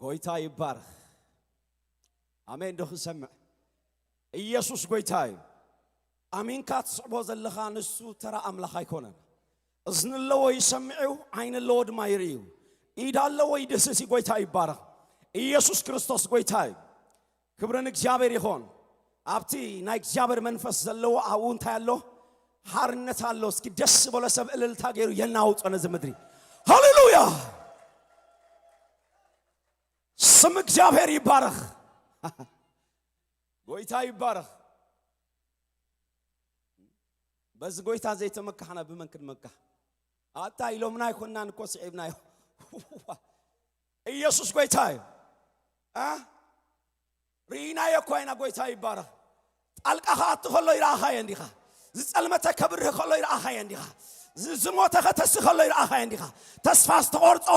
ጎይታ ይባረኽ። ኣሜን ዶ ክሰምዕ? ኢየሱስ ጎይታ እዩ። ኣሚንካ ትስዕቦ ዘለኻ ንሱ ተራ ኣምላኽ ኣይኮነን። እዝኒ ኣለዎ ይሰምዕ እዩ፣ ዓይኒ ኣለዎ ድማ ይርኢ እዩ። ኢድ ኣለዎ ይድህስስ እዩ። ጎይታ ይባረኽ። ኢየሱስ ክርስቶስ ጎይታ እዩ። ክብሪ ንእግዚኣብሔር ይኹን። ኣብቲ ናይ እግዚኣብሔር መንፈስ ዘለዎ ኣብኡ እንታይ ኣሎ? ሓርነት ኣሎ። እስኪ ደስ ዝበሎ ሰብ እልልታ ገይሩ የናውጦ ነዚ ምድሪ። ሃሌሉያ! ስም እግዚኣብሔር ይባረኽ። ጎይታ ይባረኽ። በዚ ጎይታ ዘይተመካሕና ብመን ክንመካሕ? ኣታ ኢሎምና ኣይኮንናን እኮ ስዒብናዮ። ኢየሱስ ጎይታ እዩ። አ? ርኢናዮ እኮ ኢና። ጎይታ ይባረኽ። ጣልቃ ክኣቱ ከሎ ይረኣኻዮ እንዲኻ። ዝጸልመተ ከብርህ ከሎ ይረኣኻዮ እንዲኻ። ዝ-፣ ዝሞተ ከተሲ ከሎ ይረኣኻዮ እንዲኻ። ተስፋ ዝተቖርጾ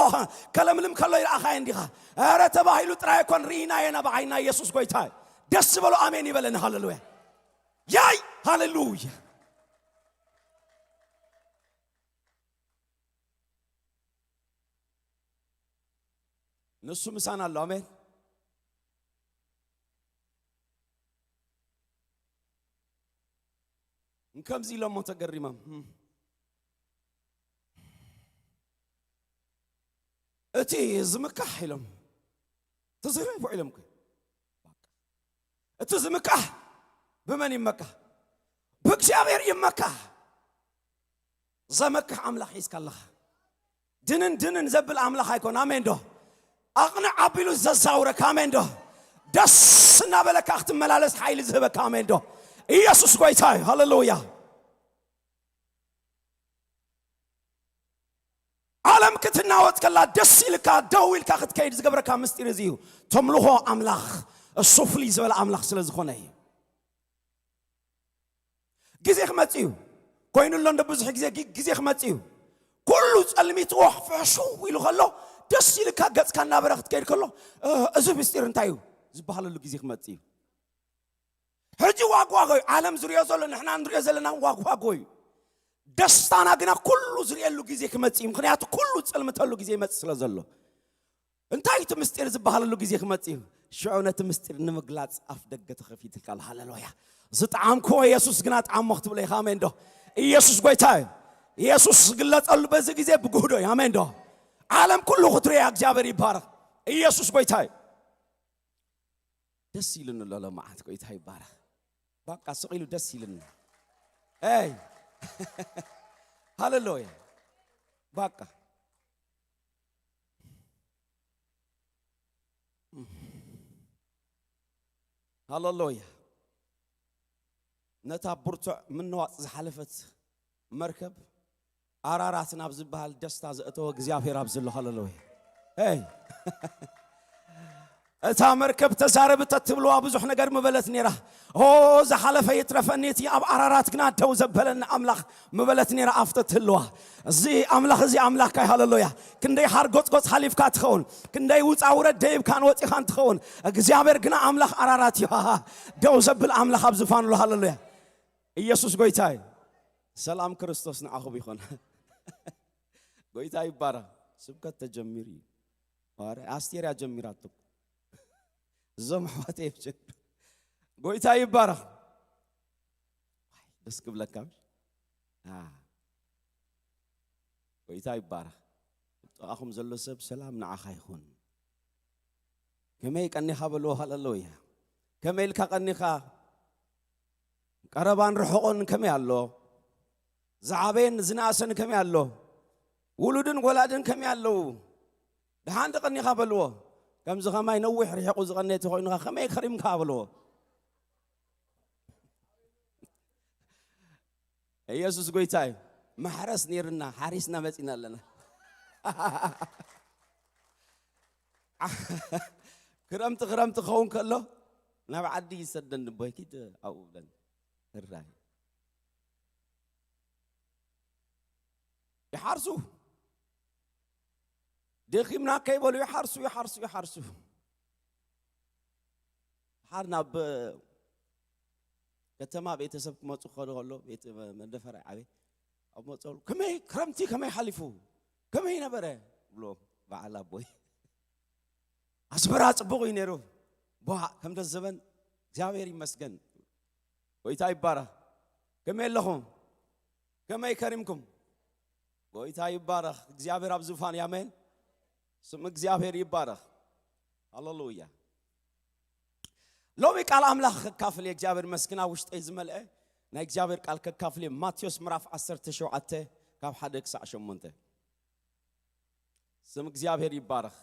ከለምልም ከሎ ይረኣኻዮ እንዲኻ። ኧረ ተባሂሉ ጥራይ ኣይኮን፣ ርኢናዮ ኢና ብዓይና። ኢየሱስ ጎይታ እዩ። ደስ ዝበሎ ኣሜን ይበለኒ። ሃሌሉያ። ያይ ሃሌሉያ። ንሱ ምሳና ኣሎ። ኣሜን። እንከምዚ ኢሎሞ ተገሪሞም። እም። እቲ ዝምካሕ ኢሎም፣ ተዘሪቡ ኢሎም እኮ። እቲ ዝምካሕ ብመን ይመካሕ? ብእግዚኣብሔር ይመካሕ። ዘመክሕ ኣምላኽ ሒዝካ ኣለኻ። ድንን ድንን ዘብል ኣምላኽ ኣይኮን። ኣሜን ዶ? ኣቕንዕ ኣቢሉ ዘዛውረካ። ኣሜን ዶ? ደስ እናበለካ ክትመላለስ ሓይሊ ዝህበካ። ኣሜን ዶ? ኢየሱስ ጎይታ እዩ። ሃሌሉያ። ዓለም ክትናወጥ ከላ ደስ ኢልካ ደው ኢልካ ክትከይድ ዝገብረካ ምስጢር እዚ እዩ። ተምልኾ ኣምላኽ እሱ ፍልይ ዝበለ ኣምላኽ ስለ ዝኾነ እዩ። ግዜ ክመጽእ እዩ። ኮይኑ ኣሎ እንዶ ብዙሕ ግዜ፣ ግ-፣ ግዜ ክመጽእ እዩ። ኩሉ ጸልሚትዎ ፍሕሽው ኢሉ ከሎ፣ ደስ ኢልካ ገጽካ እናበረ ክትከይድ ከሎ፣ እ፣ እዚ ምስጢር እንታይ እዩ ዝበሃለሉ ግዜ ክመጽእ እዩ። ሕጂ ዋግዋጎ እዩ። ዓለም ዝሪኦ ዘሎ፣ ንሕና ንሪኦ ዘለና ዋግዋጎ እዩ። ደስታና ግና ኩሉ ዝሪኤሉ ግዜ ክመጽእ እዩ። ምኽንያቱ ኩሉ ጸልምተሉ ግዜ ይመጽእ ስለ ዘሎ። እንታይ እቲ ምስጢር ዝበሃለሉ ግዜ ክመጽእ እዩ? ሽዑ ነቲ ምስጢር ንምግላጽ ኣፍ ደገ ተኸፊትልካ ኣሎ። ሃሌሉያ። ዝጠዓምክዎ ኢየሱስ ግና ጠዓሞ ክትብሎ ኢኻ። ኣሜን ዶ? ኢየሱስ ጎይታ እዩ። ኢየሱስ ዝግለጸሉ በዚ ግዜ ብጉህዶ እዩ። ኣሜን ዶ? ዓለም ኩሉ ክትሪኦ እግዚኣብሔር ይባረኽ። ኢየሱስ ጎይታ እዩ። ደስ ኢሉኒ ኣሎ ሎማዓት። ጎይታ ይባረኽ። ባቃ ስቕ ኢሉ ደስ ኢሉኒ። ኤይ። ሃሌሉያ። ባቃ። ሃሌሉያ። ነታ ብርቱዕ ምንዋጽ ዝሓለፈት መርከብ ኣራራት ናብ ዝበሃል ደስታ ዘእተወ እግዚኣብሔር ኣብዚ ኣሎ። ሃሌሉያ። ኤይ። እታ መርከብ ተዛረብት ትብልዋ ብዙሕ ነገር ምበለት ነይራ። ኦ፣ ዝሓለፈ ይትረፈኒ፣ እቲ ኣብ ኣራራት ግና ደው ዘበለኒ ኣምላኽ ምበለት ነይራ ኣፍተ ትህልዋ። እዚ ኣምላኽ፣ እዚ ኣምላኽ ካይ። ሃሌሉያ። ክንደይ ሓርጎጽጎጽ ሓሊፍካ ትኸውን፣ ክንደይ ውጻ ውረድ ደይብካን ወጺኻን ትኸውን፣ እግዚኣብሔር ግና ኣምላኽ ኣራራት እዩ። ሃሃ። ደው ዘብል ኣምላኽ ኣብ ዝፋኑ ኣሎ። ሃሌሉያ። ኢየሱስ ጎይታ እዩ። ሰላም ክርስቶስ ንዓኹም ይኹን። ጎይታ ይባረኽ። ስብከት ተጀሚሩ እዩ። ማረ-፣ ኣስቴር እያ ጀሚራቶ። እዞም ኣሕዋት እዮም ጀሚሩ። ጎይታ ይባረኽ። ዋይ፣ ደስ ክብለካ፣ ምሽ? አ። ጎይታ ይባረኽ። ጥቓኹም ዘሎ ሰብ ሰላም ንዓኻ ይኹን። ከመይ ቀኒኻ በልዎ። ሃሌሉያ። ከመይ ኢልካ ቀኒኻ? ቀረባን ርሑቕን ከመይ ኣሎ? ዝዓበየን ዝነኣሰን ከመይ ኣሎ? ውሉድን ወላድን ከመይ ኣለዉ? ደሓን ዶ ቀኒኻ በልዎ። ከምዚ ኸማይ ነዊሕ ርሒቑ ዝቐነየ ተኾይኑኻ ከመይ ከሪምካ በልዎ። ኢየሱስ ጎይታ እዩ። ማሕረስ ነይርና፣ ሓሪስና መጺና ኣለና። ክረምቲ፣ ክረምቲ ክኸውን ከሎ ናብ ዓዲ ይሰደኒ፣ ቦይ ኪድ ኣብኡ ብለኒ። እራይ። ይሓርሱ። ደኺምና ከይበሉ ይሓርሱ፣ ይሓርሱ፣ ይሓርሱ። ሓር ናብ ከተማ ቤተሰብ ክመጹ ክኸዱ ከሎ፣ ቤት መደፈር ዓቤ ኣብ መጸሉ፣ "ከመይ ክረምቲ ከመይ ሓሊፉ? ከመይ ነበረ?" ብሎ በዓል ኣቦይ። ስብራ ጽቡቕ እዩ ነይሩ። ቧዕ ከም ደዘበን እግዚኣብሔር ይመስገን። ጎይታ ይባረኽ። ከመይ ኣለኹም? ከመይ ከሪምኩም? ጎይታ ይባረኽ። እግዚኣብሔር ኣብ ዙፋን እዩ። ኣሜን። ስም እግዚኣብሔር ይባረኽ። ሃሌሉያ። ሎሚ ቃል ኣምላኽ ከካፍል እየ። እግዚኣብሔር ይመስገን። ኣብ ውሽጠይ ዝመልአ ናይ እግዚኣብሔር ቃል ከካፍል እየ። ማቴዎስ ምዕራፍ ዓሰርተ ሸውዓተ ካብ ሓደ ክሳዕ ሸሞንተ። ስም እግዚኣብሔር ይባረኽ።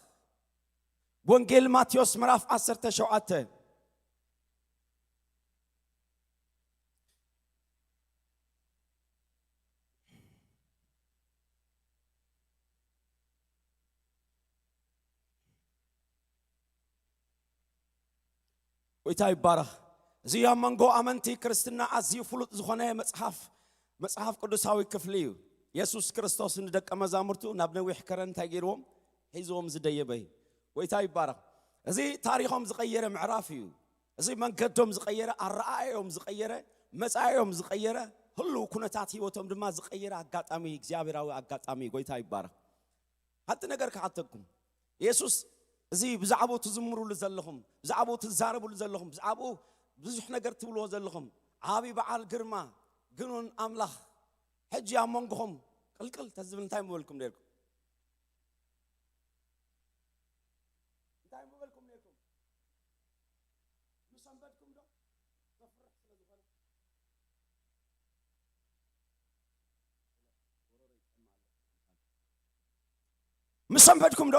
ወንጌል ማቴዎስ ምዕራፍ ዓሰርተ ሸውዓተ። ጎይታ ይባረኽ። እዚ ኣብ መንጎ ኣመንቲ ክርስትና ኣዝዩ ፍሉጥ ዝኾነ መጽሓፍ፣ መጽሓፍ ቅዱሳዊ ክፍሊ እዩ። የሱስ ክርስቶስ ንደቀ መዛሙርቱ ናብ ነዊሕ ከረን እንታይ ገይርዎም? ሒዝዎም ዝደየበ እዩ። ጎይታ ይባረኽ። እዚ ታሪኾም ዝቐየረ ምዕራፍ እዩ። እዚ መንገዶም ዝቐየረ፣ ኣረኣእዮም ዝቐየረ፣ መጻኢዮም ዝቐየረ፣ ህሉው ኩነታት ህይወቶም ድማ ዝቐየረ ኣጋጣሚ፣ እግዚኣብሔራዊ ኣጋጣሚ እዩ። ጎይታ ይባረኽ። ሓንቲ ነገር ክሓተኩም። የሱስ እዚ ብዛዕባኡ ትዝምሩሉ ዘለኹም፣ ብዛዕባኡ ትዛረቡሉ ዘለኹም፣ ብዛዕባኡ ብዙሕ ነገር ትብልዎ ዘለኹም፣ ዓቢ በዓል ግርማ፣ ግኑን ኣምላኽ፣ ሕጂ ኣብ መንጎኹም ቅልቅል ተዝብል እንታይ ምበልኩም ነርኩም? እንታይ ምበልኩም ነርኩም? ምሰንበድኩም ዶ? ዘፍርሕ ስለ ዝኾነ። ምሰንበድኩም ዶ?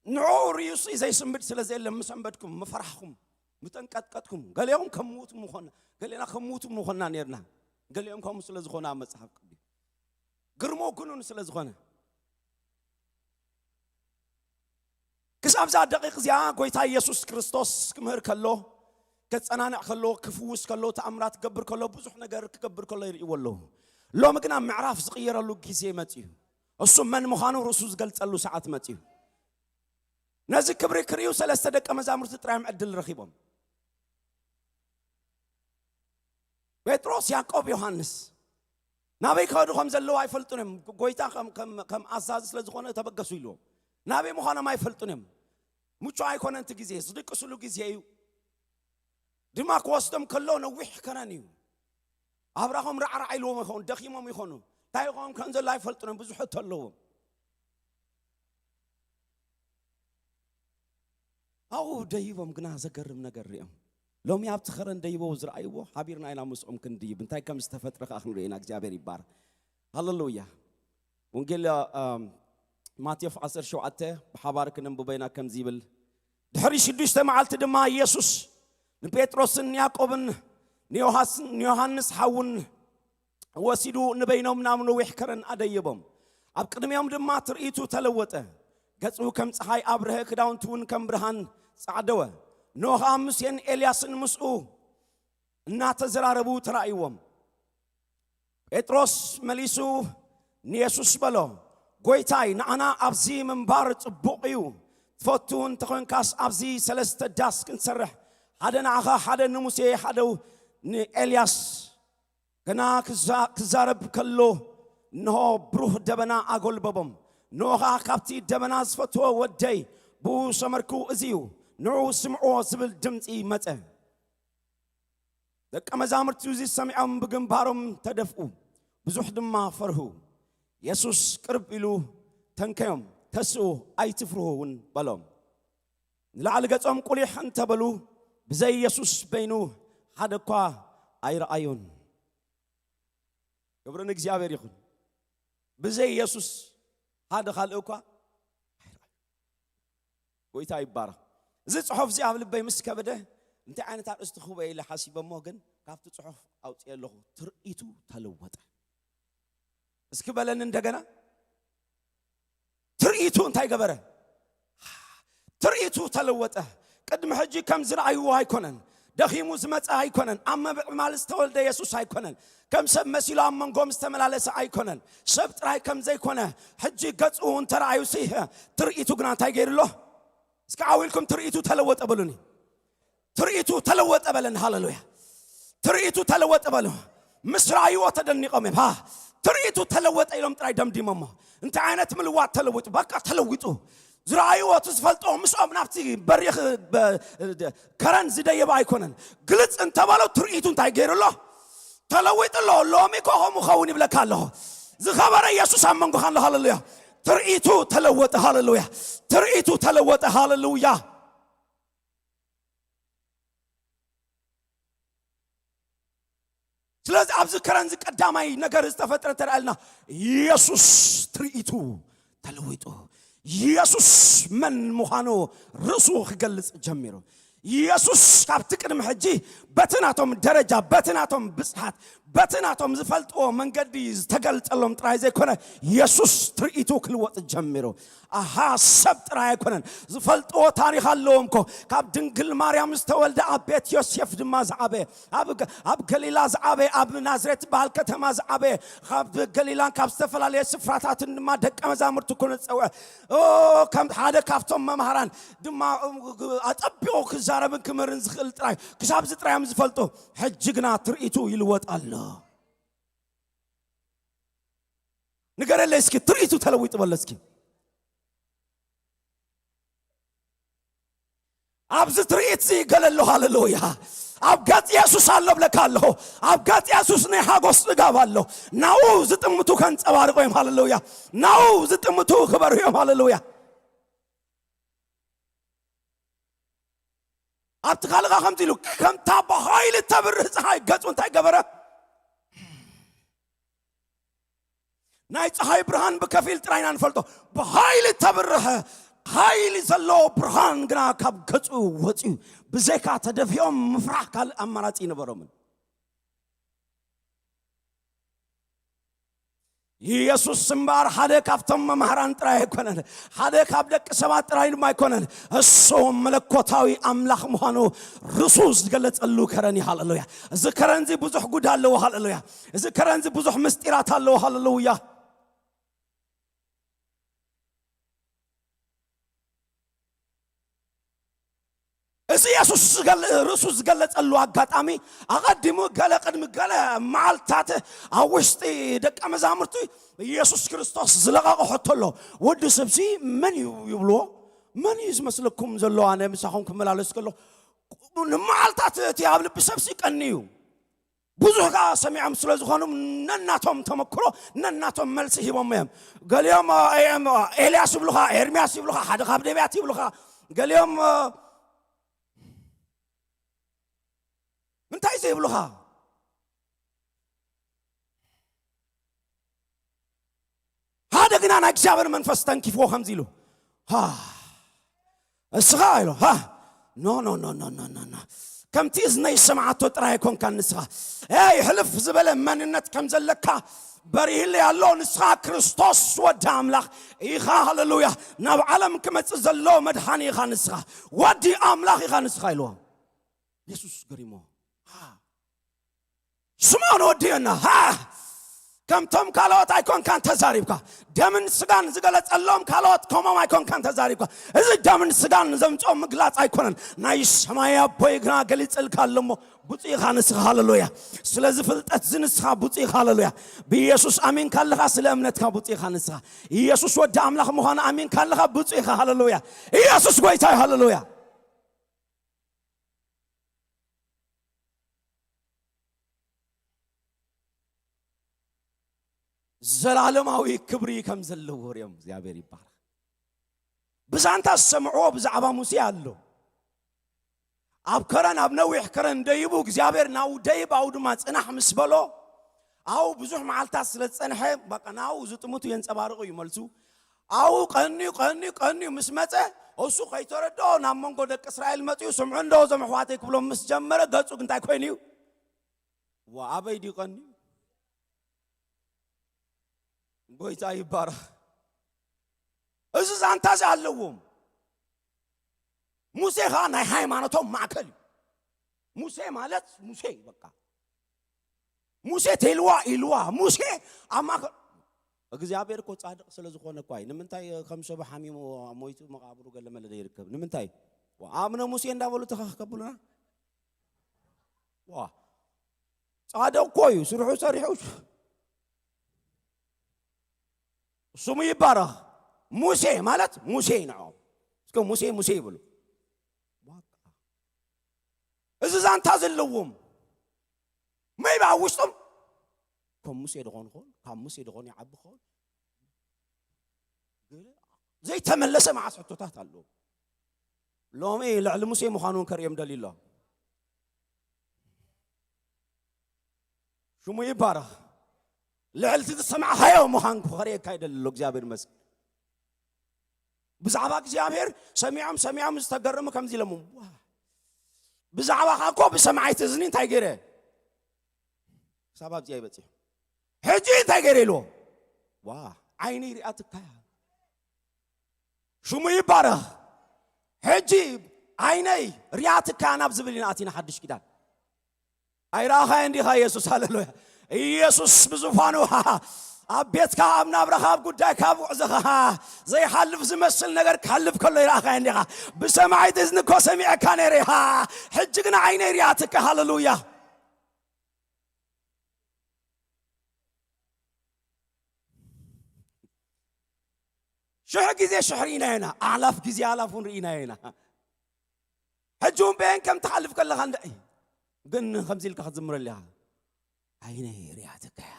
ንዕኡ ርእዩሲ ዘይስንብድ ስለ ዘየለ ምሰንበድኩም፣ ምፈራሕኩም፣ ምተንቀጥቀጥኩም። ገሊኦም ከም ምዉት ምኾና፣ ገሊና ከም ምዉት ምኾና ነርና። ገሊኦም ከምኡ ስለ ዝኾነ ኣብ መጽሓፍ ቅዱስ ግርሞ ግኑን ስለ ዝኾነ። ክሳብ እዛ ደቂቕ እዚኣ ጎይታ ኢየሱስ ክርስቶስ ክምህር ከሎ፣ ከጸናንዕ ከሎ፣ ክፍውስ ከሎ፣ ተኣምራት ክገብር ከሎ፣ ብዙሕ ነገር ክገብር ከሎ ይርእይዎ ኣለዉ። ሎሚ ግና ምዕራፍ ዝቕየረሉ ግዜ መጺኡ። እሱ መን ምዃኑ ርእሱ ዝገልጸሉ ሰዓት መጺኡ። ነዚ ክብሪ ክርእዩ ሰለስተ ደቀ መዛሙርቲ ጥራዮም ዕድል ረኺቦም። ጴጥሮስ፣ ያዕቆብ፣ ዮሃንስ ናበይ ክኸዱ ከም ዘለዉ ኣይፈልጡን እዮም። ጎይታ ከም፣ ከም፣ ከም ኣዛዚ ስለ ዝኾነ ተበገሱ ኢልዎም። ናበይ ምዃኖም ኣይፈልጡን እዮም። ምቹእ ኣይኮነን እቲ ግዜ፣ ዝድቅስሉ ግዜ እዩ። ድማ ክወስዶም ከሎ ነዊሕ ከረን እዩ። ኣብራኾም ራዕራዕ ኢልዎም ይኸውን፣ ደኺሞም ይኾኑ። እንታይ ይኸውን ከም ዘሎ ኣይፈልጡን እዮም፣ ብዙሕ ሕቶ ኣለዎም። ኣብኡ ደይቦም ግና ዘገርም ነገር ሪኦም። ሎሚ ኣብቲ ኸረን ደይቦ ዝረኣይዎ፣ ሓቢርና ኢና ምስኦም ክንድይብ። እንታይ ከም ዝተፈጥረ ከኣ ክንርኢ ኢና። እግዚኣብሔር ይባረኽ። ሃሌሉያ። ወንጌል፣ ኣም፣ ማቴዎስ ዓሰርተ ሸውዓተ ብሓባር ክነንብቦ ኢና። ከምዚ ይብል፣ ድሕሪ ሽዱሽተ መዓልቲ ድማ ኢየሱስ ንጴጥሮስን ያዕቆብን ንዮሃስ-፣ ንዮሃንስ ሓውን ወሲዱ ንበይኖም ናብ ነዊሕ ከረን ኣደየቦም። ኣብ ቅድሚኦም ድማ ትርኢቱ ተለወጠ። ገጹ ከም ጸሓይ ኣብርሀ፣ ክዳውንቱ እውን ከም ብርሃን ጻዕደወ። እንሆ ኸኣ ሙሴን ኤልያስን ምስኡ እናተዘራረቡ ተራእይዎም። ጴጥሮስ መሊሱ ንየሱስ በሎ፣ "ጐይታይ፣ ንዓና ኣብዚ ምንባር ጽቡቕ እዩ። ትፈቱ እንተ ኾንካስ ኣብዚ ሰለስተ ዳስ ክንሰርሕ፣ ሓደ ንዓኻ፣ ሓደ ንሙሴ፣ ሓደ ንኤልያስ።" ገና ክዛ-፣ ክዛረብ ከሎ፣ እንሆ ብሩህ ደበና ኣጎልበቦም። እንሆ ኸኣ ካብቲ ደበና፣ "ዝፈትዎ ወደይ፣ ብኡ ዝሰመርኩ እዚ እዩ፣ ንዕኡ ስምዕዎ" ዝብል ድምጺ መጸ። ደቀ መዛሙርቲ እዚ ሰሚዖም ብግንባሮም ተደፍኡ፣ ብዙሕ ድማ ፈርሁ። የሱስ ቅርብ ኢሉ ተንከዮም፣ "ተስኡ፣ ኣይትፍርሁ" እውን በሎም። ንላዕሊ ገጾም ቁሊሕ እንተበሉ፣ ብዘይ የሱስ በይኑ ሓደ እኳ ኣይረኣዩን። ክብሪ ንእግዚኣብሔር ይኹን። ብዘይ የሱስ ሓደ ካልእ እኳ ኣይረኣዩን። ጎይታ ይባረኽ። እዚ ጽሑፍ እዚ ኣብ ልበይ ምስ ከበደ፣ እንታይ ዓይነት ኣርእስቲ ክህቦ ኢለ ሓሲበ እሞ፣ ግን ካብቲ ጽሑፍ ኣውጽኤ ኣለኹ። ትርኢቱ ተለወጠ። እስኪ በለኒ እንደገና። ትርኢቱ እንታይ ገበረ? ትርኢቱ ተለወጠ። ቅድሚ ሕጂ ከም ዝረኣይዎ ኣይኮነን። ደኺሙ ዝመጸ ኣይኮነን። ኣብ ምምዕማል ዝተወልደ የሱስ ኣይኮነን። ከም ሰብ መሲሉ ኣብ መንጎም ዝተመላለሰ ኣይኮነን። ሰብ ጥራይ ከም ዘይኮነ ሕጂ ገጹ እንተረኣዩሲ፣ ትርኢቱ ግና እንታይ ገይሩ ኣሎ? እስኪ ዓው ኢልኩም፣ "ትርኢቱ ተለወጠ" በሉኒ። ትርኢቱ ተለወጠ በለኒ። ሃሌሉያ። ትርኢቱ ተለወጠ በሉ። ምስ ረኣይዎ ተደኒቖም እዮም። ሃ፣ ትርኢቱ ተለወጠ ኢሎም ጥራይ ደምዲሞሞ። እንታይ ዓይነት ምልዋጥ ተለዊጡ? በቃ ተለዊጡ። ዝረኣይዎ፣ እቲ ዝፈልጦ፣ ምስኦም ናብቲ በሪኽ በ-፣ ከረን ዝደየበ ኣይኮነን። ግልጽ እንተበሎ ትርኢቱ እንታይ ገይሩ ኣሎ? ተለዊጡ ኣሎ። ሎሚ እኮ ከምኡ ኸውን ይብለካ ኣለኹ። ዝኸበረ ኢየሱስ ኣብ መንጎኻ ኣሎ። ሃሌሉያ። ትርኢቱ ተለወጠ። ሃሌሉያ። ትርኢቱ ተለወጠ። ሃሌሉያ። ስለዚ ኣብዚ ከረን እዚ ቀዳማይ ነገር ዝተፈጥረ እንተ ደኣ ኢልና፣ ኢየሱስ ትርኢቱ ተለዊጡ። ኢየሱስ መን ምዃኑ ርእሱ ክገልጽ ጀሚሩ። ኢየሱስ ካብቲ ቅድሚ ሕጂ በቲ ናቶም ደረጃ፣ በቲ ናቶም ብጽሓት፣ በቲ ናቶም ዝፈልጥዎ መንገዲ ዝተገልጸሎም ጥራይ ዘይኮነ፣ ኢየሱስ ትርኢቱ ክልወጥ ጀሚሩ። ኣሃ፣ ሰብ ጥራይ ኣይኮነን። ዝፈልጥዎ ታሪኽ ኣለዎም እኮ። ካብ ድንግል ማርያም ዝተወልደ፣ ኣብ ቤት ዮሴፍ ድማ ዝዓበየ፣ ኣብ ገ-፣ ኣብ ገሊላ ዝዓበየ፣ ኣብ ናዝሬት ዝበሃል ከተማ ዝዓበየ፣ ካብ ገሊላን ካብ ዝተፈላለየ ስፍራታትን ድማ ደቀ መዛሙርቲ ኮነ ዝጸውዐ። ኦ፣ ከም ሓደ ካብቶም መምሃራን ድማ፣ እ፣ ኣጸቢቑ ክዛረብን ክምህርን ዝኽእል ጥራይ፣ ክሳብ እዚ ጥራይ እዮም ዝፈልጡ። ሕጂ ግና ትርኢቱ ይልወጥ ኣሎ። ንገረለይ እስኪ፣ ትርኢቱ ተለዊጡ በሎ እስኪ። ኣብዚ ትርኢት እዚ ገለ ኣሎ። ሃሌሉያ። ኣብ ገጽ የሱስ ኣሎ ብለካ ኣለኹ። ኣብ ገጽ የሱስ ናይ ሓጎስ ጽጋብ ኣሎ። ናኡ ዝጥምቱ ከንጸባርቑ እዮም። ሃሌሉያ። ናኡ ዝጥምቱ ክበርሁ እዮም። ሃሌሉያ። ኣብቲ ካልእኻ ከምዚ ኢሉ፣ ከምታ ብሓይሊ እተብርህ ፀሓይ ገጹ እንታይ ገበረ? ናይ ፀሓይ ብርሃን ብከፊል ጥራይ ኢና ንፈልጦ። ብሓይሊ እተብርህ ሓይሊ ዘለዎ ብርሃን ግና ካብ ገጹ ወፂኡ። ብዘይካ ተደፊኦም ምፍራሕ ካልእ ኣማራፂ ይነበሮምን። ኢየሱስ እምበኣር ሓደ ካብቶም መምሃራን ጥራይ ኣይኮነን፣ ሓደ ካብ ደቂ ሰባት ጥራይ ድማ ኣይኮነን። እሱ መለኮታዊ ኣምላኽ ምዃኑ ርሱ ዝገለጸሉ ከረን እዩ። ሃሌሉያ! እዚ ከረን እዚ ብዙሕ ጉድ ኣለዎ። ሃሌሉያ! እዚ ከረን እዚ ብዙሕ ምስጢራት ኣለዎ። ሃሌሉያ! እዚ የሱስ ዝገል-፣ ርእሱ ዝገለጸሉ ኣጋጣሚ፣ ኣቐዲሙ ገለ፣ ቅድሚ ገለ መዓልትታት ኣብ ውሽጢ ደቀ መዛሙርቲ፣ ኢየሱስ ክርስቶስ ዝለቐቖ ሕቶ ኣሎ። "ወዲ ሰብሲ መን እዩ?" ይብልዎ። "መን እዩ ዝመስለኩም ዘሎ ኣነ ምሳኹም ክመላለስ ከለኹ?" ንመዓልትታት እቲ ኣብ ልቢ ሰብሲ ቀኒ እዩ። ብዙሕ ከኣ ሰሚዖም ስለ ዝኾኑ፣ ነናቶም ተመክሮ፣ ነናቶም መልሲ ሂቦም እዮም። ገሊኦም፣ እ፣ ኤም፣ ኤልያስ ይብሉኻ፣ ኤርምያስ ይብሉኻ፣ ሓደ ካብ ነቢያት ይብሉኻ። ገሊኦም፣ እ፣ እንታይ ዘይብሉኻ? ሓደ ግና ናይ እግዚኣብሔር መንፈስ ተንኪፍዎ ከምዚ ኢሉ፣ "ሃ፣ እስኻ?" ኢሉ፣ "ሃ፣ ኖ፣ ኖ፣ ኖ፣ ኖ፣ ኖ፣ ኖ፣ ኖ። ከምቲ እዝነይ ዝሰምዓቶ ጥራይ ኣይኮንካን ንስኻ። ኤይ፣ ሕልፍ ዝበለ መንነት ከም ዘለካ በሪህለይ ኣሎ። ንስኻ ክርስቶስ ወዲ ኣምላኽ ኢኻ። ሃሌሉያ። ናብ ዓለም ክመጽእ ዘሎ መድሓኒ ኢኻ ንስኻ። ወዲ ኣምላኽ ኢኻ ንስኻ" ኢልዎ። የሱስ ገሪሞ፣ ሃ፣ ስምዖን ወዲ ዮና፣ ሃ! ከምቶም ካልኦት ኣይኮንካን ተዛሪብካ። ደምን ስጋን ዝገለጸሎም ካልኦት ከምኦም ኣይኮንካን ተዛሪብካ። እዚ ደምን ስጋን ዘምጽኦ ምግላጽ ኣይኮነን። ናይ ሰማይ ኣቦይ ግና ገሊጽልካ ኣሎ እሞ፣ ብፁዕ ኢኻ ንስኻ። ሃሌሉያ። ስለዚ ፍልጠት እዚ ንስኻ ብፁዕ ኢኻ። ሃሌሉያ። ብኢየሱስ ኣሚንካ ኣለኻ፣ ስለ እምነትካ ብፁዕ ኢኻ ንስኻ። ኢየሱስ ወዲ ኣምላኽ ምዃኑ ኣሚንካ ኣለኻ፣ ብፁዕ ኢኻ። ሃሌሉያ። ኢየሱስ ጐይታ እዩ። ሃሌሉያ። ዘላለማዊ ክብሪ ከም ዘለዎ ርእዮም። እግዚኣብሔር ይባረኽ። ብዛንታ ዝሰምዕዎ ብዛዕባ ሙሴ ኣሎ። ኣብ ከረን፣ ኣብ ነዊሕ ከረን ደይቡ፣ እግዚኣብሔር ናብኡ ደይብ፣ ኣብኡ ድማ ጽናሕ ምስ በሎ፣ ኣብኡ ብዙሕ መዓልታት ስለ ዝጸንሐ፣ በቃ ናብኡ ዝጥምቱ የንጸባርቑ እዩ መልሱ። ኣብኡ ቀንዩ፣ ቀንዩ፣ ቀንዩ ምስ መጸ፣ እሱ ከይተረድኦ ናብ መንጎ ደቂ እስራኤል መጺኡ፣ "ስምዑ እንዶ እዞም ኣሕዋተይ" ክብሎም ምስ ጀመረ፣ ገጹ እንታይ ኮይኑ እዩ? ዋ፣ ኣበይ ድዩ ቀንዩ? ጎይታ ይባረኽ። እዚ ዛንታ እዚ ኣለዎም። ሙሴ ኸዓ ናይ ሃይማኖቶም ማእከል እዩ። ሙሴ ማለት ሙሴ እዩ፣ በቃ። ሙሴ ተይልዋ ኢልዋ። ሙሴ ኣብ ማእከል፣ እግዚኣብሔር እኮ ጻድቕ ስለ ዝኾነ እኳ እዩ። ንምንታይ ከም ሰቡ ሓሚሙ ሞይቱ መቓብሩ ገለ መለ ዘይርከብ? ንምንታይ? ዋ፣ ኣምነ ሙሴ እንዳበሉ ተኸኽ ከብሉና? ዋ፣ ጻድቕ እኮ እዩ፣ ስርሑ ሰሪሑ። ስሙ ይባረኽ። ሙሴ ማለት ሙሴ እዩ ንዕኦም። እስከ ሙሴ ሙሴ ይብሉ። ዋቃ። እዚ ዛንታ ዘለዎም መይባ ኣብ ውሽጦም ከም ሙሴ ድኾን ኾን ካብ ሙሴ ድኾን ይዓቢ ኾን ዘይተመለሰ መዓስ ሕቶታት ኣለዎ። ሎሚ ልዕሊ ሙሴ ምዃኑ እውን ከርእዮም ደልዩ ኣሎ። ሽሙ ይባረኽ። ልዕሊ እቲ ዝሰማዕኻዮ ምዃን ክኸርእየካ ይደሊ ኣሎ እግዚኣብሔር ይመስገን። ብዛዕባ እግዚኣብሔር ሰሚዖም ሰሚዖም ዝተገረሙ ከምዚ ኢሎም፣ "ዋ፣ ብዛዕባኻ እኮ ብሰማዒት እዝኒ እንታይ ገይረ ክሳብ ኣብዚኣ ይበፅሕ፣ ሕጂ እንታይ ገይረ?" ኢልዎ። "ዋ፣ ዓይኒ ሪኣትካ እያ። ሽሙ ይባረኽ። ሕጂ ዓይነይ ሪኣትካ እያ ናብ ዝብል ኢና ኣቲና ሓድሽ ኪዳን። ኣይረኣኻዮ እንዲኻ ኢየሱስ፣ ሃሌሉያ። ኢየሱስ ብዙፋኑ ኣብ ቤትካ፣ ኣብ ናብራኻ፣ ኣብ ጉዳይካ፣ ኣብ ጉዕዞኻ ዘይሓልፍ ዝመስል ነገር ክሓልፍ ከሎ ይረኣኻዮ እንዲኻ። ብሰማዒት እዝኒ እኮ ሰሚዐካ ነይረ ኢኻ፣ ሕጂ ግን ዓይነይ ሪኣትካ፣ ሃሌሉያ። ሽሕ ግዜ ሽሕ ርኢና ኢና፣ ኣላፍ ግዜ ኣላፍ እውን ርኢና ኢና። ሕጂ እውን በየን ከም ትሓልፍ ከለኻ እንደ ግን ከምዚ ኢልካ ክትዝምረሉ ኢኻ። ዓይነይ ሪኣትካ እያ።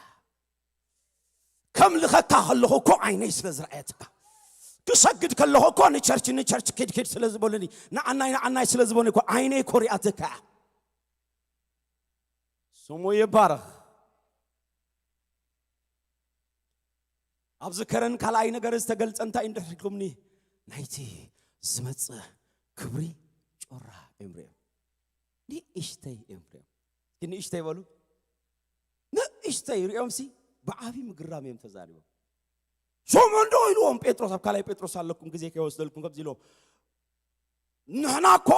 ከም ልኸካ ከለኹ እኮ ዓይነይ ስለ ዝረኣየትካ፣ ክሰግድ ከለኹ እኮ ንቸርች ንቸርች ኪድ ኪድ ስለ ዝበሉኒ፣ ንዓናይ ንዓናይ ስለ ዝበሉኒ እኮ ዓይነይ እኮ ሪኣትካ እያ። ስሙ ይባረኽ። ኣብዚ ከረን ካልኣይ ነገር ዝተገልጸ እንታይ እንድሕር ኢልኩምኒ፣ ናይቲ ዝመጽእ ክብሪ ጮራ እዮም ሪኦም። ንእሽተይ እዮም ሪኦም። እስኪ ንእሽተይ በሉ። ንእሽተይ ሪኦም ሲ ብዓቢ ምግራም እዮም ተዛሪቦም። ስምዑ እንዶ ኢልዎም ጴጥሮስ፣ ኣብ ካልኣይ ጴጥሮስ ኣለኩም፣ ግዜ ከይወስደልኩም ከምዚ ኢልዎም፣ ንሕና እኮ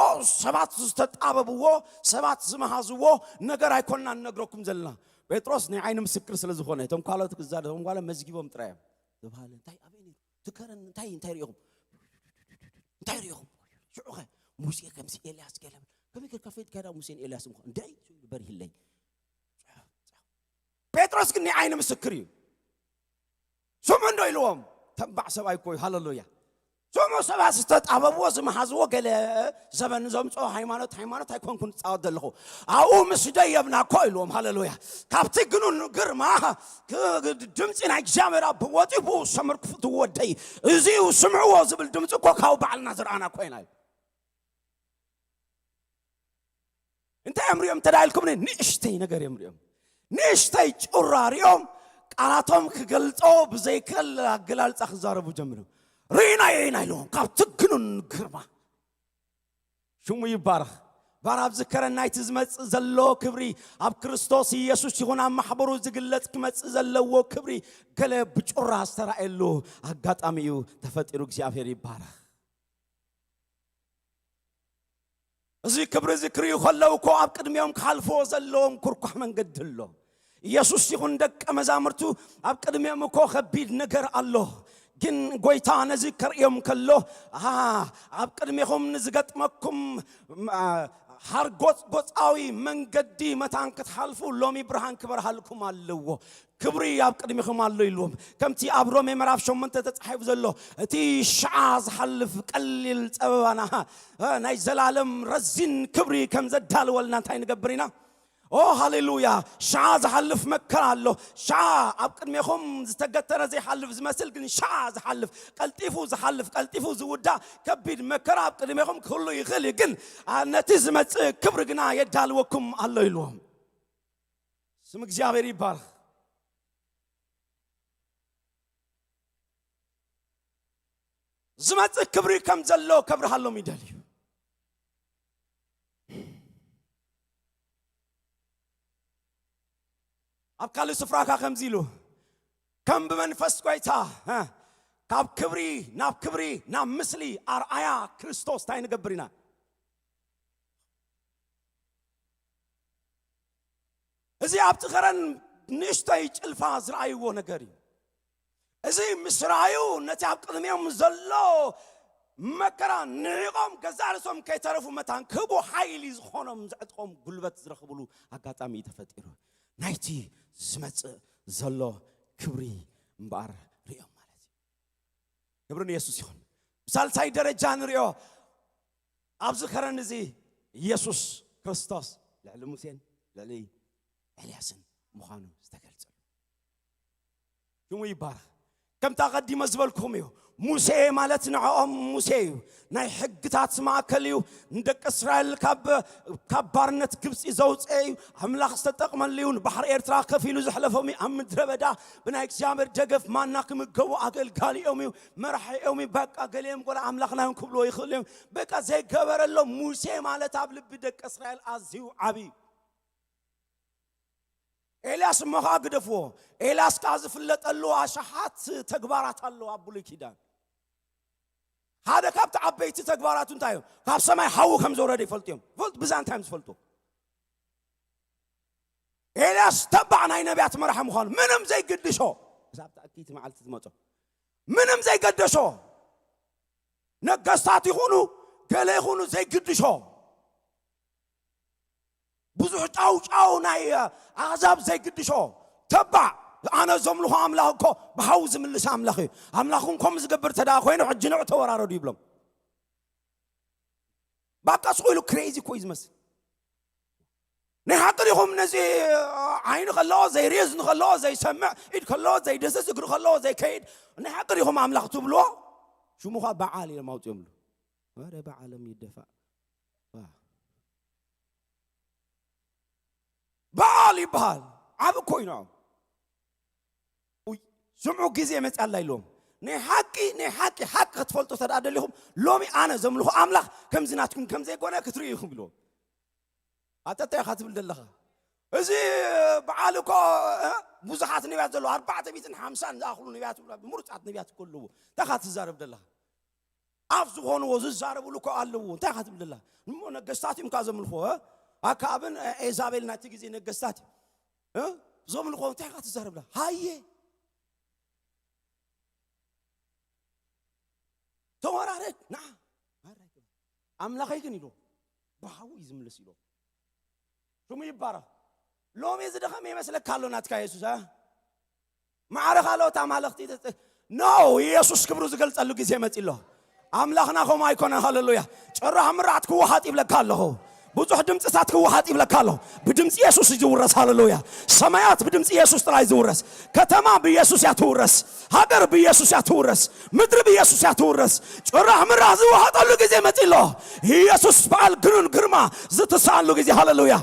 ሰባት ዝተጣበብዎ፣ ሰባት ዝመሃዝዎ ነገር ኣይኮንናን ንነግረኩም ዘለና። ጴጥሮስ ናይ ዓይኒ ምስክር ስለ ዝኾነ፣ እቶም ካልኦት ክዛደ-፣ እቶም ጓለ መዝጊቦም ጥራይ እዮም። ተባሃለ፣ እንታይ ኣበይ ነይሩ? ትከረን እንታይ፣ እንታይ ርኢኹም? እንታይ ርኢኹም? ሽዑ ኸ ሙሴ ከምዚ ኤልያስ ገለ፣ ከመይ ጌርካ ፈይድካ ዳ ሙሴን ኤልያስን ምዃን? እንታይ በሪህለይ። ጴጥሮስ ግን ናይ ዓይኒ ምስክር እዩ። ስምዑ እንዶ ኢልዎም፣ ተንባዕ ሰብኣይ እኮ እዩ። ሃሌሉያ። ስምዑ፣ ሰባት ዝተጣበብዎ ዝመሃዝዎ ገለ ዘበን ዘምፅኦ ሃይማኖት፣ ሃይማኖት ኣይኮንኩን ዝፃወት ዘለኹ። ኣብኡ ምስ ደየብና እኮ ኢልዎም። ሃሌሉያ። ካብቲ ግኑን ግርማ ክ-፣ ድምፂ ናይ እግዚኣብሔር ኣብ ወፂኡ ብኡ ሰምር ክፍትዎ ደይ። እዚ እዩ ስምዕዎ ዝብል ድምፂ እኮ ካብ ባዕልና ዝረኣና እኮ ኢና እዩ። እንታይ እዮም ሪኦም እንተ ደኣ ኢልኩምኒ፣ ንእሽተይ ነገር እዮም ሪኦም። ንእሽተይ ጩራ ሪኦም፣ ቃላቶም ክገልጾ ብዘይክእል ኣገላልጻ ክዛረቡ ጀሚሮም። ርኢናዮ ኢና ኢልዎም፣ ካብ ትግኑን ግርማ። ሽሙ ይባረኽ። ባር ኣብ ዝከረን ናይቲ ዝመጽእ ዘሎ ክብሪ፣ ኣብ ክርስቶስ ኢየሱስ ይኹን ኣብ ማሕበሩ ዝግለጽ ክመጽእ ዘለዎ ክብሪ፣ ገለ ብጩራ ዝተራእየሉ ኣጋጣሚ እዩ ተፈጢሩ። እግዚኣብሔር ይባረኽ። እዚ ክብሪ እዚ ክርእዩ ከለዉ እኮ ኣብ ቅድሚኦም ክሓልፍዎ ዘለዎም ኩርኳሕ መንገዲ ኣሎ። ኢየሱስ ይኹን ደቀ መዛሙርቱ ኣብ ቅድሚኦም እኮ ከቢድ ነገር ኣሎ። ግን ጎይታ ነዚ ከርእዮም ከሎ፣ "ኣሃ፣ ኣብ ቅድሜኹም ንዝገጥመኩም፣ ም-፣ ኣ፣ ሓርጎጽጎጻዊ መንገዲ መታን ክትሓልፉ ሎሚ ብርሃን ክበርሃልኩም ኣለዎ። ክብሪ ኣብ ቅድሚኹም ኣሎ" ኢልዎም። ከምቲ ኣብ ሮሜ ምዕራፍ ሸሞንተ ተጻሒፉ ዘሎ፣ እቲ ሽዓ ዝሓልፍ ቀሊል ጸበባና፣ እ፣ ናይ ዘላለም ረዚን ክብሪ ከም ዘዳልወልና እንታይ ንገብር ኢና? ኦ ሃሌሉያ! ሽዓ ዝሓልፍ መከራ ኣሎ። ሽዓ ኣብ ቅድሜኹም ዝተገተረ ዘይሓልፍ ዝመስል፣ ግን ሽዓ ዝሓልፍ፣ ቀልጢፉ ዝሓልፍ፣ ቀልጢፉ ዝውዳእ ከቢድ መከራ ኣብ ቅድሜኹም ክህሉ ይኽእል እዩ፣ ግን፣ ኣ፣ ነቲ ዝመጽእ ክብሪ ግና የዳልወኩም ኣሎ ኢልዎም። ስም እግዚኣብሔር ይባረኽ። ዝመጽእ ክብሪ ከም ዘሎ ከብርሃሎም ይደልዩ። ኣብ ካልእ ስፍራ ከኣ ከምዚ ኢሉ፣ ከም ብመንፈስ ጐይታ፣ እ፣ ካብ ክብሪ ናብ ክብሪ፣ ናብ ምስሊ ኣርኣያ ክርስቶስ እንታይ ንገብር ኢና? እዚ ኣብቲ ኸረን ንእሽተይ ጭልፋ ዝረኣይዎ ነገር እዩ። እዚ ምስ ረኣዩ ነቲ ኣብ ቅድሚኦም ዘሎ መከራ ንዒቖም ገዛእ ርእሶም ከይተረፉ መታን ክህቡ ሓይሊ ዝኾኖም ዘዕጥቖም ጉልበት ዝረኽብሉ ኣጋጣሚ እዩ ተፈጢሩ። ናይቲ ዝመጽእ ዘሎ ክብሪ እምበኣር ርእዮም ማለት እዩ። ክብሪ ንየሱስ ይኹን። ብሳልሳይ ደረጃ ንሪኦ ኣብዚ ከረን እዚ ኢየሱስ ክርስቶስ ልዕሊ ሙሴን ልዕሊ ኤልያስን ምዃኑ ዝተገልጸሉ። ሽሙ ይባረኽ። ከምታ ቀዲመ ዝበልኩም እዩ። ሙሴ ማለት ንዕኦም ሙሴ እዩ። ናይ ሕግታት ማእከል እዩ። ንደቂ እስራኤል ካብ ካብ ባርነት ግብፂ ዘውፀ እዩ። ኣምላኽ ዝተጠቕመሉ እዩ። ንባሕሪ ኤርትራ ከፊሉ ዘሕለፎም እዩ። ኣብ ምድረ በዳ ብናይ እግዚኣብሔር ደገፍ ማና ክምገቡ ኣገልጋሊኦም እዩ። መራሒኦም እዩ። በቃ ገሊኦም ጎላ ኣምላኽና እዮም ክብልዎ ይኽእሉ እዮም። በቃ ዘይገበረሎም ሙሴ ማለት ኣብ ልቢ ደቂ እስራኤል ኣዝዩ ዓብዪ እዩ። ኤልያስ እሞ ኸዓ ግደፍዎ። ኤልያስ ከዓ ዝፍለጠሉ ኣሽሓት ተግባራት ኣለዉ ኣብ ብሉይ ኪዳን። ሓደ ካብቲ ዓበይቲ ተግባራቱ እንታይ እዩ? ካብ ሰማይ ሓዊ ከም ዘውረደ ይፈልጡ እዮም። ይፈልጡ ብዛ እንታይ እዮም ዝፈልጡ? ኤልያስ ተባዕ ናይ ነቢያት መራሒ ምዃኑ ምንም ዘይግድሾ፣ ክሳብ ተኣኪቲ መዓልቲ ዝመጾ ምንም ዘይገደሾ፣ ነገስታት ይኹኑ ገለ ይኹኑ ዘይግድሾ፣ ብዙሕ ጫው ጫው ናይ ኣሕዛብ ዘይግድሾ፣ ተባዕ ኣነ ዘምልኾ ኣምላኽ እኮ ብሓዊ ዝምልስ ኣምላኽ እዩ። ኣምላኽኩም ከምኡ ዝገብር ተደኣ ኮይኑ ሕጂ ንዑ ተወራረዱ ይብሎም። ባቃ ስቕ ኢሉ ክሬዚ እኮ እዩ ዝመስል። ናይ ሓቂ ዲኹም ነዚ ዓይኒ ከለዎ ዘይርኢ፣ እዝኒ ከለዎ ዘይሰምዕ፣ ኢድ ከለዎ ዘይድህስስ፣ እግሪ ከለዎ ዘይከይድ፣ ናይ ሓቂ ዲኹም ኣምላኽ ትብልዎ? ሽሙ ኸኣ በዓል ኢሎም ኣውፅኦምሉ። ወረ በዓለም ይደፋእ። በዓል ይበሃል። ዓብ እኮ እዩ ንዖም። ኡይ፣ ስምዑ ግዜ መፅያ ኣላ ኢልዎም። ናይ ሓቂ ናይ ሓቂ ሓቂ ክትፈልጡ ተደኣ ደሊኹም ሎሚ ኣነ ዘምልኹ ኣምላኽ ከምዚ ናትኩም ከም ዘይኮነ ክትርእዩ ኢኹም ኢልዎም። ኣተታ ኢኻ ትብል ዘለኻ? እዚ በዓል እኮ እ፣ ብዙሓት ነቢያት ዘለዎ ኣርባዕተ ሚእትን ሓምሳን ዝኣኽሉ ነቢያት ብሉይ ብምሩፃት ነቢያት እኮ ኣለዎ። እንታይ ኢኻ ትዛረብ ዘለኻ? ኣፍ ዝኾንዎ ዝዛረብሉ እኮ ኣለዎ። እንታይ ኢኻ ትብል ዘለኻ? እሞ ነገስታት እዮም እካ ዘምልኽዎ እ? ኣካብን ኤዛቤል ናይቲ ግዜ ነገስታት እ? ዘምልኽዎ እንታይ ኢኻ ትዛረብ ዘለኻ? ሃየ ተወራረድ ንዓ ኣምላኸይ ግን ኢሎ ብሓዊ እዩ ዝምልስ ኢሎ ሽሙ ይባረኽ። ሎሚ ዝደኸመ ይመስለካ ኣሎ ናትካ የሱስ እ? ማዕረ ካልኦት ኣማለኽቲ ኖ ኢየሱስ ክብሩ ዝገልጸሉ ግዜ መጺ ኣሎ። ኣምላኽና ከምኡ ኣይኮነን። ሃሌሉያ። ጭራኽ ምራዕት ክወሃጥ ይብለካ ኣለኹ። ብዙሕ ድምፅታት ክወሃጥ ይብለካ ኣለኹ። ብድምፂ የሱስ እዩ ዝውረስ። ሃሌሉያ። ሰማያት ብድምፂ የሱስ ጥራይ ዝውረስ። ከተማ ብኢየሱስ እያ ትውረስ። ሃገር ብኢየሱስ እያ ትውረስ። ምድሪ ብኢየሱስ እያ ትውረስ። ጭራኽ ምራኽ ዝወሃጠሉ ግዜ መፂ ኣሎ። ኢየሱስ በዓል ግኑን ግርማ ዝትስኣሉ ግዜ። ሃሌሉያ።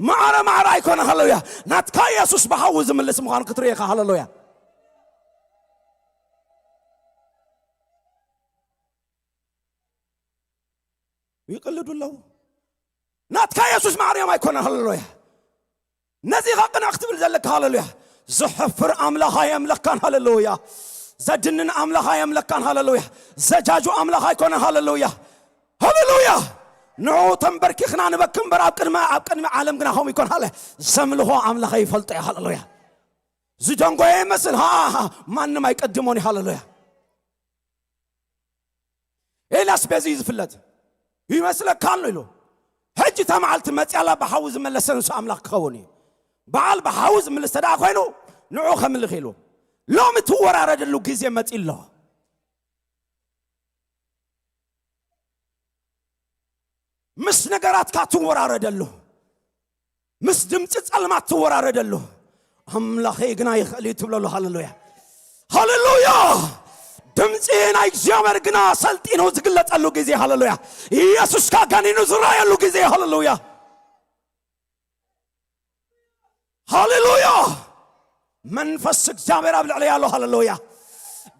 ማዕረ ማዕረ ኣይኮነ። ሃሌሉያ። ናትካ ኢየሱስ ብሓዊ ዝምልስ ምዃኑ ክትርኢ ኢኻ። ሃሌሉያ። ይቅልዱ ኣለዉ። ናትካ የሱስ ማርያም ኣይኮነን። ሃሌሉያ። ነዚ ኢኻ ቅንዕ ክትብል ዘለካ። ሃሌሉያ። ዘሕፍር ኣምላኽ ኣየምለካን። ሃሌሉያ። ዘድንን ኣምላኽ ኣየምለካን። ሃሌሉያ። ዘጃጁ ኣምላኽ ኣይኮነን። ሃሌሉያ። ሃሌሉያ። ንዑ ተንበርኪኽና ንበኪ እምበር ኣብ ቅድሚ ኣብ ቅድሚ ዓለም ግና ከምኡ ይኮን። ሃሌ ዘምልኾ ኣምላኽ ይፈልጦ እዩ። ሃሌሉያ። ዝደንጎየ ይመስል ሃ ማንም ኣይቀድሞን እዩ። ሃሌሉያ። ኤልያስ በዚ እዩ ዝፍለጥ። ይመስለካ ኣሎ ኢሉ። ሕጂ እታ መዓልቲ መፅያ ኣላ ብሓዊ ዝመለሰ ንሱ ኣምላኽ ክኸውን እዩ። በዓል ብሓዊ ዝምልስ ተደኣ ኮይኑ ንዑ ከምልኽ ኢሉ። ሎሚ ትወራረደሉ ግዜ መፂ ኣሎ። ምስ ነገራትካ ትወራረደሉ። ምስ ድምፂ ፀልማት ትወራረደሉ። ኣምላኸይ ግና ይኽእል እዩ ትብለሉ። ሃሌሉያ። ሃሌሉያ። ድምፂ ናይ እግዚኣብሔር ግና ሰልጢኑ ዝግለጠሉ ግዜ። ሃሌሉያ። ኢየሱስካ ጋኒኑ ዝረኣየሉ ግዜ። ሃሌሉያ። ሃሌሉያ። መንፈስ እግዚኣብሔር ኣብ ልዕለይ ኣሎ። ሃሌሉያ።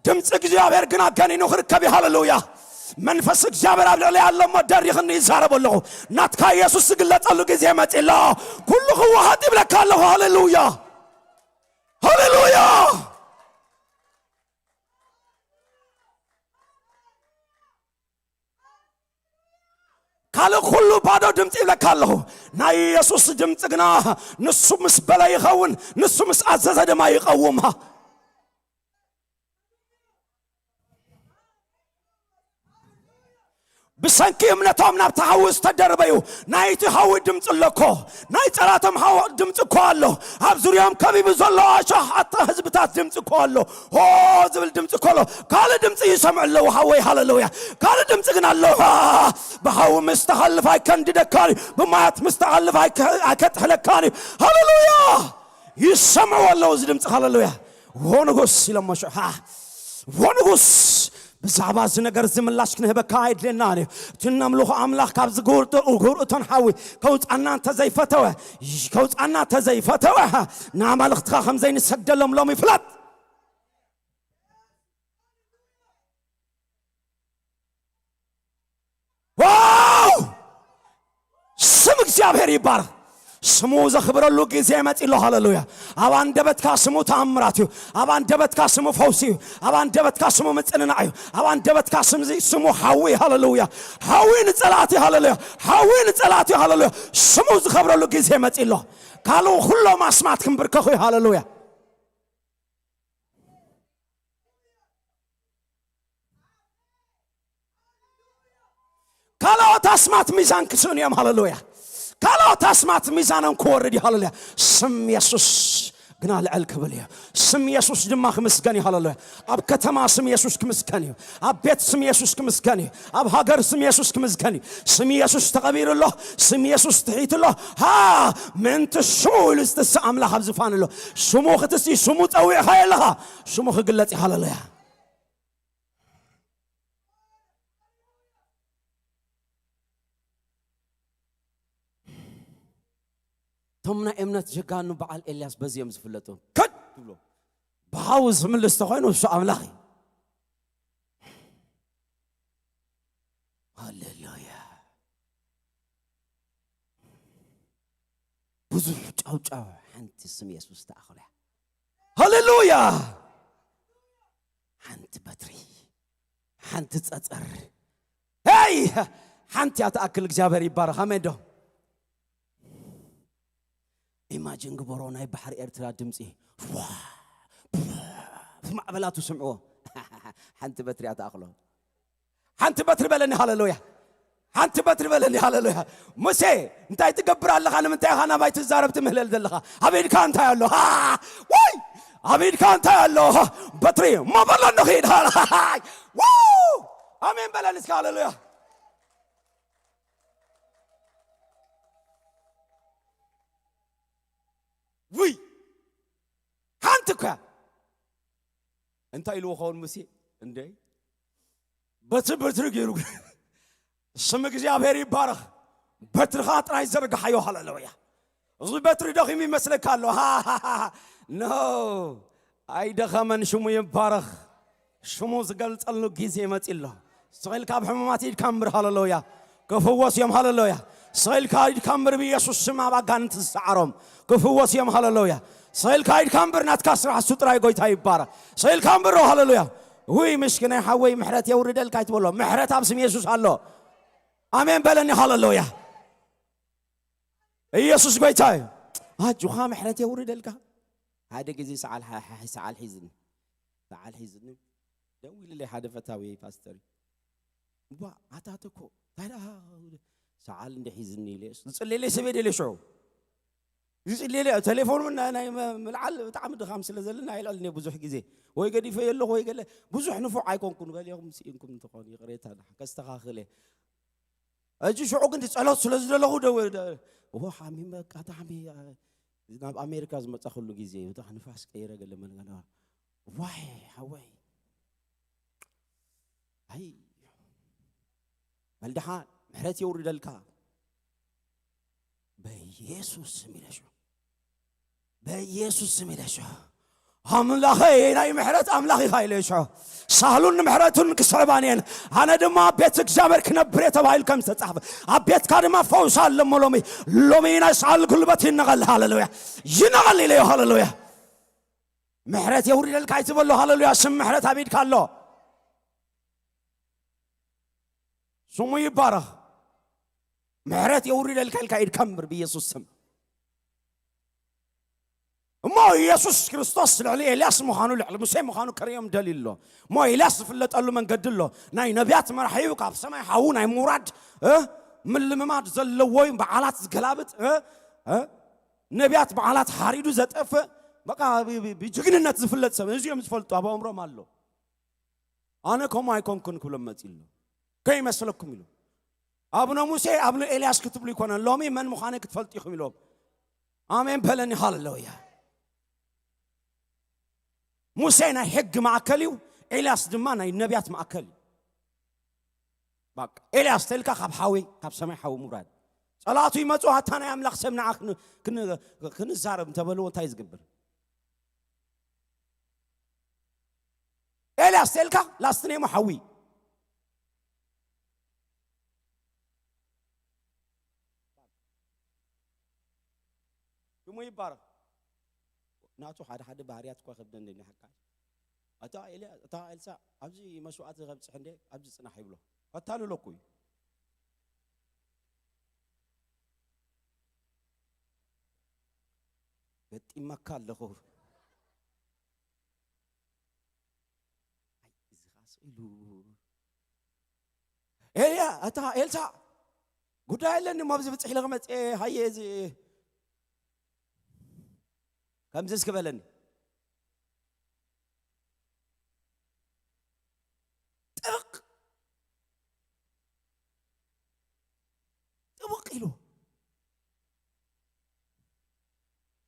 ድምፂ እግዚኣብሔር ግና ጋኒኑ ክርከብ እዩ። ሃሌሉያ። መንፈስ እግዚኣብሔር ኣብ ልዕለይ ኣሎ እሞ ደሪኽኒ ይዛረብ ኣለኹ። ናትካ ኢየሱስ ዝግለጸሉ ግዜ መፂ ኣሎ። ኩሉ ክወሃጥ ይብለካ ኣለኹ። ሃሌሉያ። ሃሌሉያ። ካልእ ኩሉ ባዶ ድምፂ ይብለካ ኣለኹ። ናይ ኢየሱስ ድምፂ ግና ንሱ ምስ በለ ይኸውን፣ ንሱ ምስ ኣዘዘ ድማ ይቐውም። ብሰንኪ እምነቶም ናብቲ ሓዊ ዝተደርበዩ ናይቲ ሓዊ ድምፂ ኣሎ እኮ። ናይ ጸላቶም ሓዊ ድምፂ እኮ ኣሎ። ኣብ ዙርያኦም ከቢቡ ዘሎ ኣሻሓት ህዝብታት ድምፂ እኮ ኣሎ። ሆ ዝብል ድምፂ እኮ ኣሎ። ካልእ ድምፂ ይሰምዑ ኣለዉ ሓወይ፣ ሃለሉያ። ካልእ ድምፂ ግን ኣሎ። ብሓዊ ምስ ተሓልፍ ኣይከንድደካን እዩ። ብማያት ምስ ተሓልፍ ኣይከ-፣ ኣይከጥሕለካን እዩ። ሃለሉያ። ይሰምዑ ኣለዉ እዚ ድምፂ፣ ሃለሉያ። ዎ ንጉስ ኢሎሞ ሽዑ፣ ሃ፣ ዎ ንጉስ፣ ብዛዕባ እዚ ነገር እዚ ምላሽ ክንህበካ ኣይድልየናን እዩ። እቲ ነምልኾ ኣምላኽ ካብዚ ግውርጥ-፣ ግውርጥቶን ሓዊ ከውፃና እንተዘይፈተወ፣ ከውፃና እንተዘይፈተወ፣ ንኣማልኽትኻ ከም ዘይንሰግደሎም ሎሚ ይፍለጥ። ዋው! ስም እግዚኣብሔር ይባረኽ። ስሙ ዘኽብረሉ ግዜ መጺ ኣሎ። ሃለሉያ። ኣብ ኣንደበትካ ስሙ ተኣምራት እዩ። ኣብ ኣንደበትካ ስሙ ፈውሲ እዩ። ኣብ ኣንደበትካ ስሙ ምጽንናዕ እዩ። ኣብ ኣንደበትካ ስም-፣ ስሙ ሓዊ፣ ሃለሉያ። ሓዊ ንጸላእቲ፣ ሃለሉያ። ሓዊ ንጸላእቲ፣ ሃለሉያ። ስሙ ዝኸብረሉ ግዜ መጺ ኣሎ። ካልኡ ኩሎም ኣስማት ክንብርከኹ እዩ። ሃለሉያ። ካልኦት ኣስማት ሚዛን ክስእኑ እዮም። ሃለሉያ። ካልኦት ኣስማት ሚዛኖም ክወርድ እዩ። ሃለሉያ። ስም የሱስ ግና ልዕል ክብል እዩ። ስም የሱስ ድማ ክምስገን እዩ። ሃለሉያ። ኣብ ከተማ ስም የሱስ ክምስገን እዩ። ኣብ ቤት ስም የሱስ ክምስገን እዩ። ኣብ ሃገር ስም የሱስ ክምስገን እዩ። ስም የሱስ ተቐቢሩ ኣሎ። ስም የሱስ ትሒቱ ኣሎ። ሃ፣ ምእንቲ ሽሙ ኢሉ ዝትስእ ኣምላኽ ኣብ ዝፋን ኣሎ። ሽሙ ክትስኢ፣ ሽሙ ጸዊዕኻ የለኻ፣ ሽሙ ክግለጽ እዩ። ሃለሉያ። እቶም ናይ እምነት ጀጋኑ በዓል ኤልያስ በዚ እዮም ዝፍለጡ። ከድ ትብሎ፣ ብሓዊ ዝምልስ ተኾይኑ እሱ ኣምላኽ እዩ። ሃሌሉያ። ብዙሕ ጫውጫው ሓንቲ ስም የሱስ ተኣኽሎ እያ። ሃሌሉያ። ሓንቲ በትሪ፣ ሓንቲ ጸጸር፣ ሄይ፣ ሓንቲ እያ ትኣክል። እግዚኣብሔር ይባረኽ። ኣሜን ዶ? ኢማጂን ግበሮ፣ ናይ ባሕሪ ኤርትራ ድምፂ፣ ዋ፣ ማዕበላቱ ስምዕዎ። ሓንቲ በትሪ እያ ትኣኽሎ። ሓንቲ በትሪ በለኒ፣ ሃሌሉያ። ሓንቲ በትሪ በለኒ፣ ሃሌሉያ። ሙሴ፣ እንታይ ትገብር ኣለኻ? ንምንታይ ኢኻ ናባይ ትዛረብ ትምህለል ዘለኻ? ኣብ ኢድካ እንታይ ኣሎ? ሃ! ወይ! ኣብ ኢድካ እንታይ ኣሎ? በትሪ። እሞ በሎ እንዶ ኺድ። ሃይ! ው! ኣሜን በለኒ እስከ፣ ሃሌሉያ። ውይ! ሓንቲ እኳ። እንታይ ኢልዎ ኸውን ሙሴ? እንደ በቲ በትሪ ገይሩ። ስም እግዚኣብሔር ይባረኽ። በትርኻ ጥራይ ዘርግሓዮ። ሃሌሉያ። እዚ በትሪ ደኺሙ ይመስለካ ኣሎ? ሃ፣ ሃ፣ ሃ፣ ሃ። ኖ፣ ኣይደኸመን። ሽሙ ይባረኽ። ሽሙ ዝገልጸሉ ግዜ መጺ ኣሎ። ስቕ ኢልካ ኣብ ሕሙማት ኢድካ እምብር። ሃሌሉያ። ክፍወስ እዮም። ሃሌሉያ። ስቕ ኢልካ ኢድካ እምብር፣ ብኢየሱስ ስም ኣብ ኣጋንንቲ ዝሰዓሮም ክፍወስ እዮም። ሃሌሉያ። ስቕ ኢልካ ኢድካ እምብር፣ ናትካ ስራሕ እሱ ጥራይ። ጎይታ ይባረኽ። ስቕ ኢልካ እምብር። ሃሌሉያ። ውይ ምስኪናይ ሓወይ፣ ምሕረት የውርደልካ ኣይትበሎ። ምሕረት ኣብ ስም የሱስ ኣሎ። ኣሜን በለኒ። ሃሌሉያ። ኢየሱስ ጎይታ እዩ። ኣጆኻ፣ ምሕረት የውርደልካ። ሓደ ግዜ ሰዓል ሓ-፣ ሓ-፣ ሰዓል ሒዝኒ፣ ሰዓል ሒዝኒ። ደው ኢሉለይ ሓደ ፈታዊ ፓስተር እዩ። እባ ኣታት እኮ እንታይ ደኣ ሰዓል እንደ ሒዝኒ ኢለ ዝጽልየለይ ሰብ የለ ሽዑ። ዝጽልየለይ ቴሌፎን እውን ናይ፣ ናይ መ-፣ ምልዓል ብጣዕሚ ድኻም ስለ ዘለና ኣይልዕልን እየ ብዙሕ ግዜ። ወይ ገዲፈ የለኹ ወይ ገለ ብዙሕ ንፉዕ ኣይኮንኩን። ገሊኹም ስኢንኩም እንትኾኑ ይቕሬታ፣ ከስተኻኽል እየ። ሕጂ ሽዑ ግን ጸሎት ስለ ዝደለኹ ደው፣ ደ-፣ ዎ ሓሚመ፣ በቃ ታሕሚ፣ ኣ-፣ ናብ ኣሜሪካ ዝመጻኹሉ ግዜ እዩ። እታ ንፋስ ቀይረ ገለ መለገለ። ዋይ፣ ሓወይ። ኣይ። መልድሓን፣ ምሕረት የውርደልካ። በኢየሱስ ስም ኢለ ሽዑ። በኢየሱስ ስም ኢለ ሽዑ። ኣምላኸይ፣ ናይ ምሕረት ኣምላኽ ኢኻ ኢለ ሽዑ። ሳህሉን ምሕረቱን ክስዕባን እየን። ኣነ ድማ ኣብ ቤት እግዚኣብሔር ክነብር እየ ተባሂሉ ከም ዝተጻሕፈ፣ ኣብ ቤትካ ድማ ፈውሲ ኣሎ እሞ ሎሚ፣ ሎሚ ናይ ሳህል ጉልበት ይነቐል። ሃሌሉያ። ይነቐል ኢለዮ። ሃሌሉያ። ምሕረት የውርደልካ ኣይትበሎ። ሃሌሉያ። ስም ምሕረት ኣብ ኢድካ ኣሎ። ስሙ ይባረኽ። ምሕረት የውርደልካ ኢልካ ኢድካ እምብር ብኢየሱስ ስም። እሞ ኢየሱስ ክርስቶስ ልዕሊ ኤልያስ ምዃኑ፣ ልዕሊ ሙሴ ምዃኑ ከርእዮም ደልዩ ኣሎ። እሞ ኤልያስ ዝፍለጠሉ መንገዲ ኣሎ። ናይ ነቢያት መራሒ እዩ። ካብ ሰማይ ሓዊ ናይ ምውራድ፣ እ፣ ምልምማድ ዘለዎ እዩ። በዓላት ዝገላብጥ፣ እ፣ እ፣ ነቢያት በዓላት ሓሪዱ ዘጠፍእ፣ በቃ ብ-፣ ብ-፣ ብጅግንነት ዝፍለጥ ሰብ። እዚኦም ዝፈልጡ ኣብ ኣእምሮም ኣሎ። ኣነ ከምኡ ኣይኮንኩን ክብሎም መጺ ኣሎ። ከይመስለኩም ኢሉ። ኣቡነ ሙሴ፣ ኣቡነ ኤልያስ ክትብሉ ይኮነን። ሎሚ መን ምዃነ ክትፈልጡ ኢኹም ኢሎም። ኣሜን በለኒ። ሃሌሉያ። ሙሴ ናይ ሕጊ ማእከል እዩ። ኤልያስ ድማ ናይ ነቢያት ማእከል እዩ። በቃ ኤልያስ ተልካ ካብ ሓዊ፣ ካብ ሰማይ ሓዊ ምውራድ። ጸላቱ ይመጹ፣ ኣታ ናይ ኣምላኽ ሰብ ንዓ ክን-፣ ክን-፣ ክንዛረብ እንተበልዎ እንታይ ዝገብር? ኤልያስ ተልካ ላስትኔሙ ሓዊ። ሽሙ ይባረክ። ናቱ ሓደ ሓደ ባህርያት እኳ ከብደኒ ንሓቃ። እታ ኤልያ-፣ እታ ኤልሳ ኣብዚ መስዋዕቲ ከብጽሕ እንደ ኣብዚ ጽናሕ ይብሎ። ከታልሎ እኮ እዩ። ገጢመካ ኣለኹ። ኣይ፣ እዚ ኻስ ኢሉ። ኤልያ፣ እታ ኤልሳ፣ ጉዳይ ኣለኒ፣ እሞ ኣብዚ ብጽሕ ኢለ ክመጽእ፣ ሃየ፣ እዚ ከምዚ እስኪ በለኒ። ጥብቕ፣ ጥብቕ ኢሉ።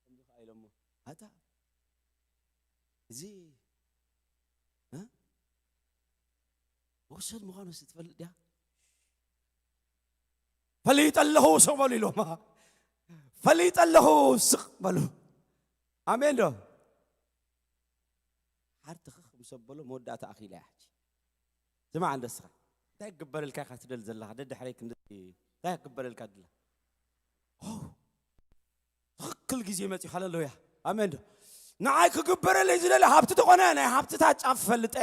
ከምዚ ኸዓ ኢሎሞ፣ ኣታ፣ እዚ፣ እ? ውሰድ ምዃኑ ሲ ትፈልጥ ድያ? ፈሊጠ ኣለኹ፣ ስቕ በሉ ኢሎማ። ፈሊጠ ኣለኹ፣ ስቕ በሉ። ኣሜን ዶ? ሓር ትኽኽ ምስ ኣበሎ መወዳእታ ኣኺላ እያ ሕጂ። ስማዕ እንዶ እስኻ። እንታይ ክግበረልካ ኢኻ ትደሊ ዘለኻ? ደድሕረይ ክንዲ እንታይ ክግበረልካ ድላ? ኦ፣ ትኽክል ግዜ መጺኡ። ሃሌሉያ። ኣሜን ዶ? ንዓይ ክግበረለይ ዝደሊ ሃብቲ ተኾነ ናይ ሃብትታት ጫፍ ፈልጠ።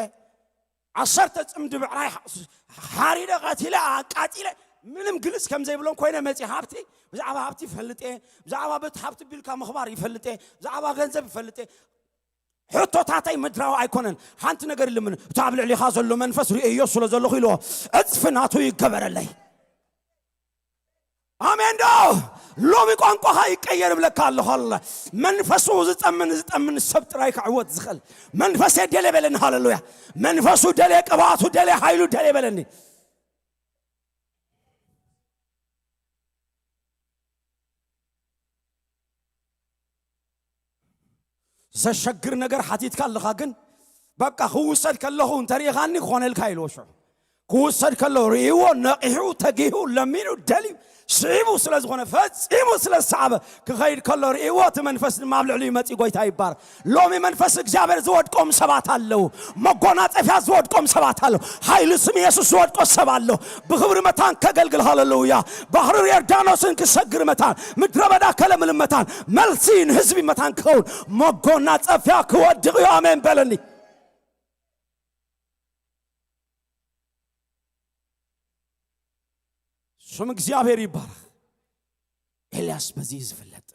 ዓሰርተ ጽምዲ ብዕራይ ሓ-፣ ሓሪደ ቀቲለ ኣቃጺለ ምንም ግልጽ ከም ዘይብሎም ኮይነ መጺ ሃብቲ፣ ብዛዕባ ሃብቲ ይፈልጥ እየ፣ ብዛዕባ ቤት ሃብቲ ቢልካ ምኽባር ይፈልጥ እየ፣ ብዛዕባ ገንዘብ ይፈልጥ እየ። ሕቶታተይ ምድራዊ ኣይኮነን። ሓንቲ ነገር ልምን፣ እቲ ኣብ ልዕሊኻ ዘሎ መንፈስ ርእዮ ስለ ዘለኹ ኢልዎ፣ እጽፊ ናቱ ይገበረለይ። ኣሜን ዶ? ሎሚ ቋንቋኻ ይቀየር እብለካ ኣለኹ። ኣለ መንፈሱ ዝጠምን፣ ዝጠምን ሰብ ጥራይ ክዕወት ዝኽእል መንፈስ ደልየ በለኒ። ሃሌሉያ። መንፈሱ ደልየ፣ ቅብኣቱ ደልየ፣ ሓይሉ ደልየ በለኒ። ዘሸግር ነገር ሓቲትካ ኣለኻ፣ ግን በቃ ክውሰድ ከለኹ እንተሪኢኻኒ ክኾነልካ ኢልዎ። ሽዑ ክውሰድ ከሎ ርእይዎ፣ ነቒሑ፣ ተጊሁ፣ ለሚኑ፣ ደልዩ፣ ስዒቡ ስለ ዝኾነ፣ ፈጺሙ ስለ ዝሰዓበ፣ ክኸይድ ከሎ ርእይዎ፣ እቲ መንፈስ ድማ ኣብ ልዕሊኡ መጺኡ። ጎይታ ይባረክ። ሎሚ መንፈስ እግዚኣብሔር ዝወድቆም ሰባት ኣለዉ። መጎናጸፊያ ዝወድቆም ሰባት ኣለዉ። ሓይሊ ስም የሱስ ዝወድቆ ሰብ ኣሎ። ብኽብሪ መታን ከገልግል፣ ሃሌሉያ። ባሕሪ ዮርዳኖስን ክሰግር መታን፣ ምድረ በዳ ከለምልም መታን፣ መልሲ ንህዝቢ መታን ክኸውን፣ መጎናጸፊያ ክወድቕ እዩ። ኣሜን በለኒ። ስም እግዚኣብሔር ይባረክ። ኤልያስ በዚ እዩ ዝፍለጥ።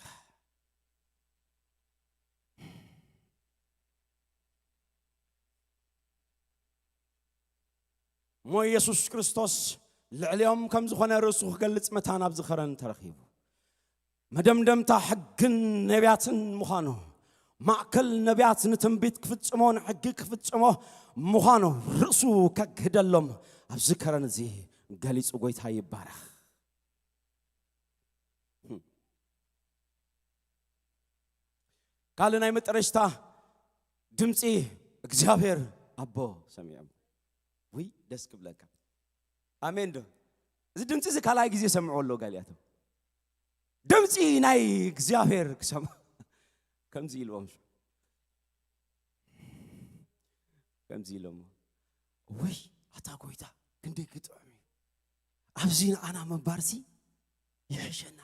እሞ ኢየሱስ ክርስቶስ ልዕሊኦም ከም ዝኾነ ርእሱ ክገልጽ መታን ኣብዚ ኸረን ተረኺቡ። መደምደምታ ሕግን ነቢያትን ምዃኑ፣ ማእከል ነቢያት ንትንቢት ክፍጽሞ፣ ንሕጊ ክፍጽሞ ምዃኑ ርእሱ ከግህደሎም ኣብዚ ከረን እዚ ገሊጹ። ጎይታ ይባረኽ። ካልእ ናይ መጠረሽታ ድምፂ እግዚኣብሔር ኣቦ ሰሚዖም። ውይ ደስ ክብለካ። ኣሜን ዶ? እዚ ድምፂ እዚ ካልኣይ ግዜ ሰምዖ ኣሎ ጋሊያቶም። ድምፂ ናይ እግዚኣብሔር ክሰምዑ ከምዚ ኢልዎም። ከምዚ ኢሎሞ፣ ወይ ኣታ ጎይታ ክንደይ ክጥዕም እዩ። ኣብዚ ንዓና ምንባርሲ ይሕሸና።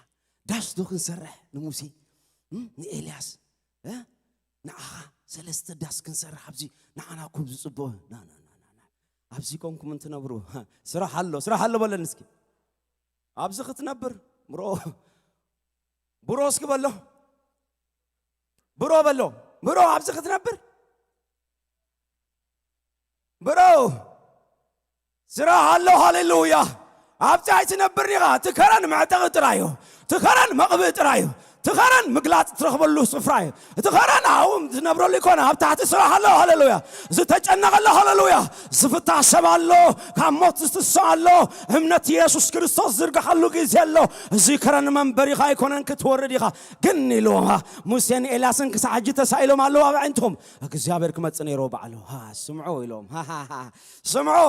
ዳስ ዶ ክንሰርሕ ንሙሴ፣ እም፣ ንኤልያስ፣ እ? ንዓኻ ሰለስተ ዳስ ክንሰርሕ ኣብዚ ንዓና እኮ ዝጽብኦ። ና፣ ና፣ ና፣ ና፣ ና። ኣብዚ ኮንኩም እንትነብሩ፣ ስራሕ ኣሎ፣ ስራሕ ኣሎ በለኒ እስኪ። ኣብዚ ክትነብር፣ ብሮ፣ ብሮ እስኪ በሎ። ብሮ በሎ፣ ብሮ ኣብዚ ክትነብር፣ ብሮ ስራሕ ኣሎ። ሃሌሉያ። ኣብቲ ኣይትነብርን ኢኻ። እቲ ከረን መዕጠቒ ጥራይ እዩ። እቲ ከረን መቕብኢ ጥራይ እዩ። እቲ ከረን ምግላጽ ትረኽበሉ ስፍራ እዩ። እቲ ከረን ኣብኡ ትነብረሉ ይኮነ፣ ኣብ ታሕቲ ስራሕ ኣሎ። ሃሌሉያ። ዝተጨነቐ ኣሎ። ሃሌሉያ። ዝፍታሕ ሰብ ኣሎ። ካብ ሞት ዝትስእ ኣሎ። እምነት የሱስ ክርስቶስ ዝርግሓሉ ግዜ ኣሎ። እዚ ከረን መንበሪኻ ኣይኮነን፣ ክትወርድ ኢኻ። ግን ኢሉ ሙሴን ኤልያስን ክሳዕ ሕጂ ተሳኢሎም ኣለዉ ኣብ ኣዒንትኹም። እግዚኣብሔር ክመጽእ ነይርዎ ባዕሉ። ሃ፣ ስምዑ ኢሎም። ሃ፣ ሃ፣ ሃ። ስምዑ፣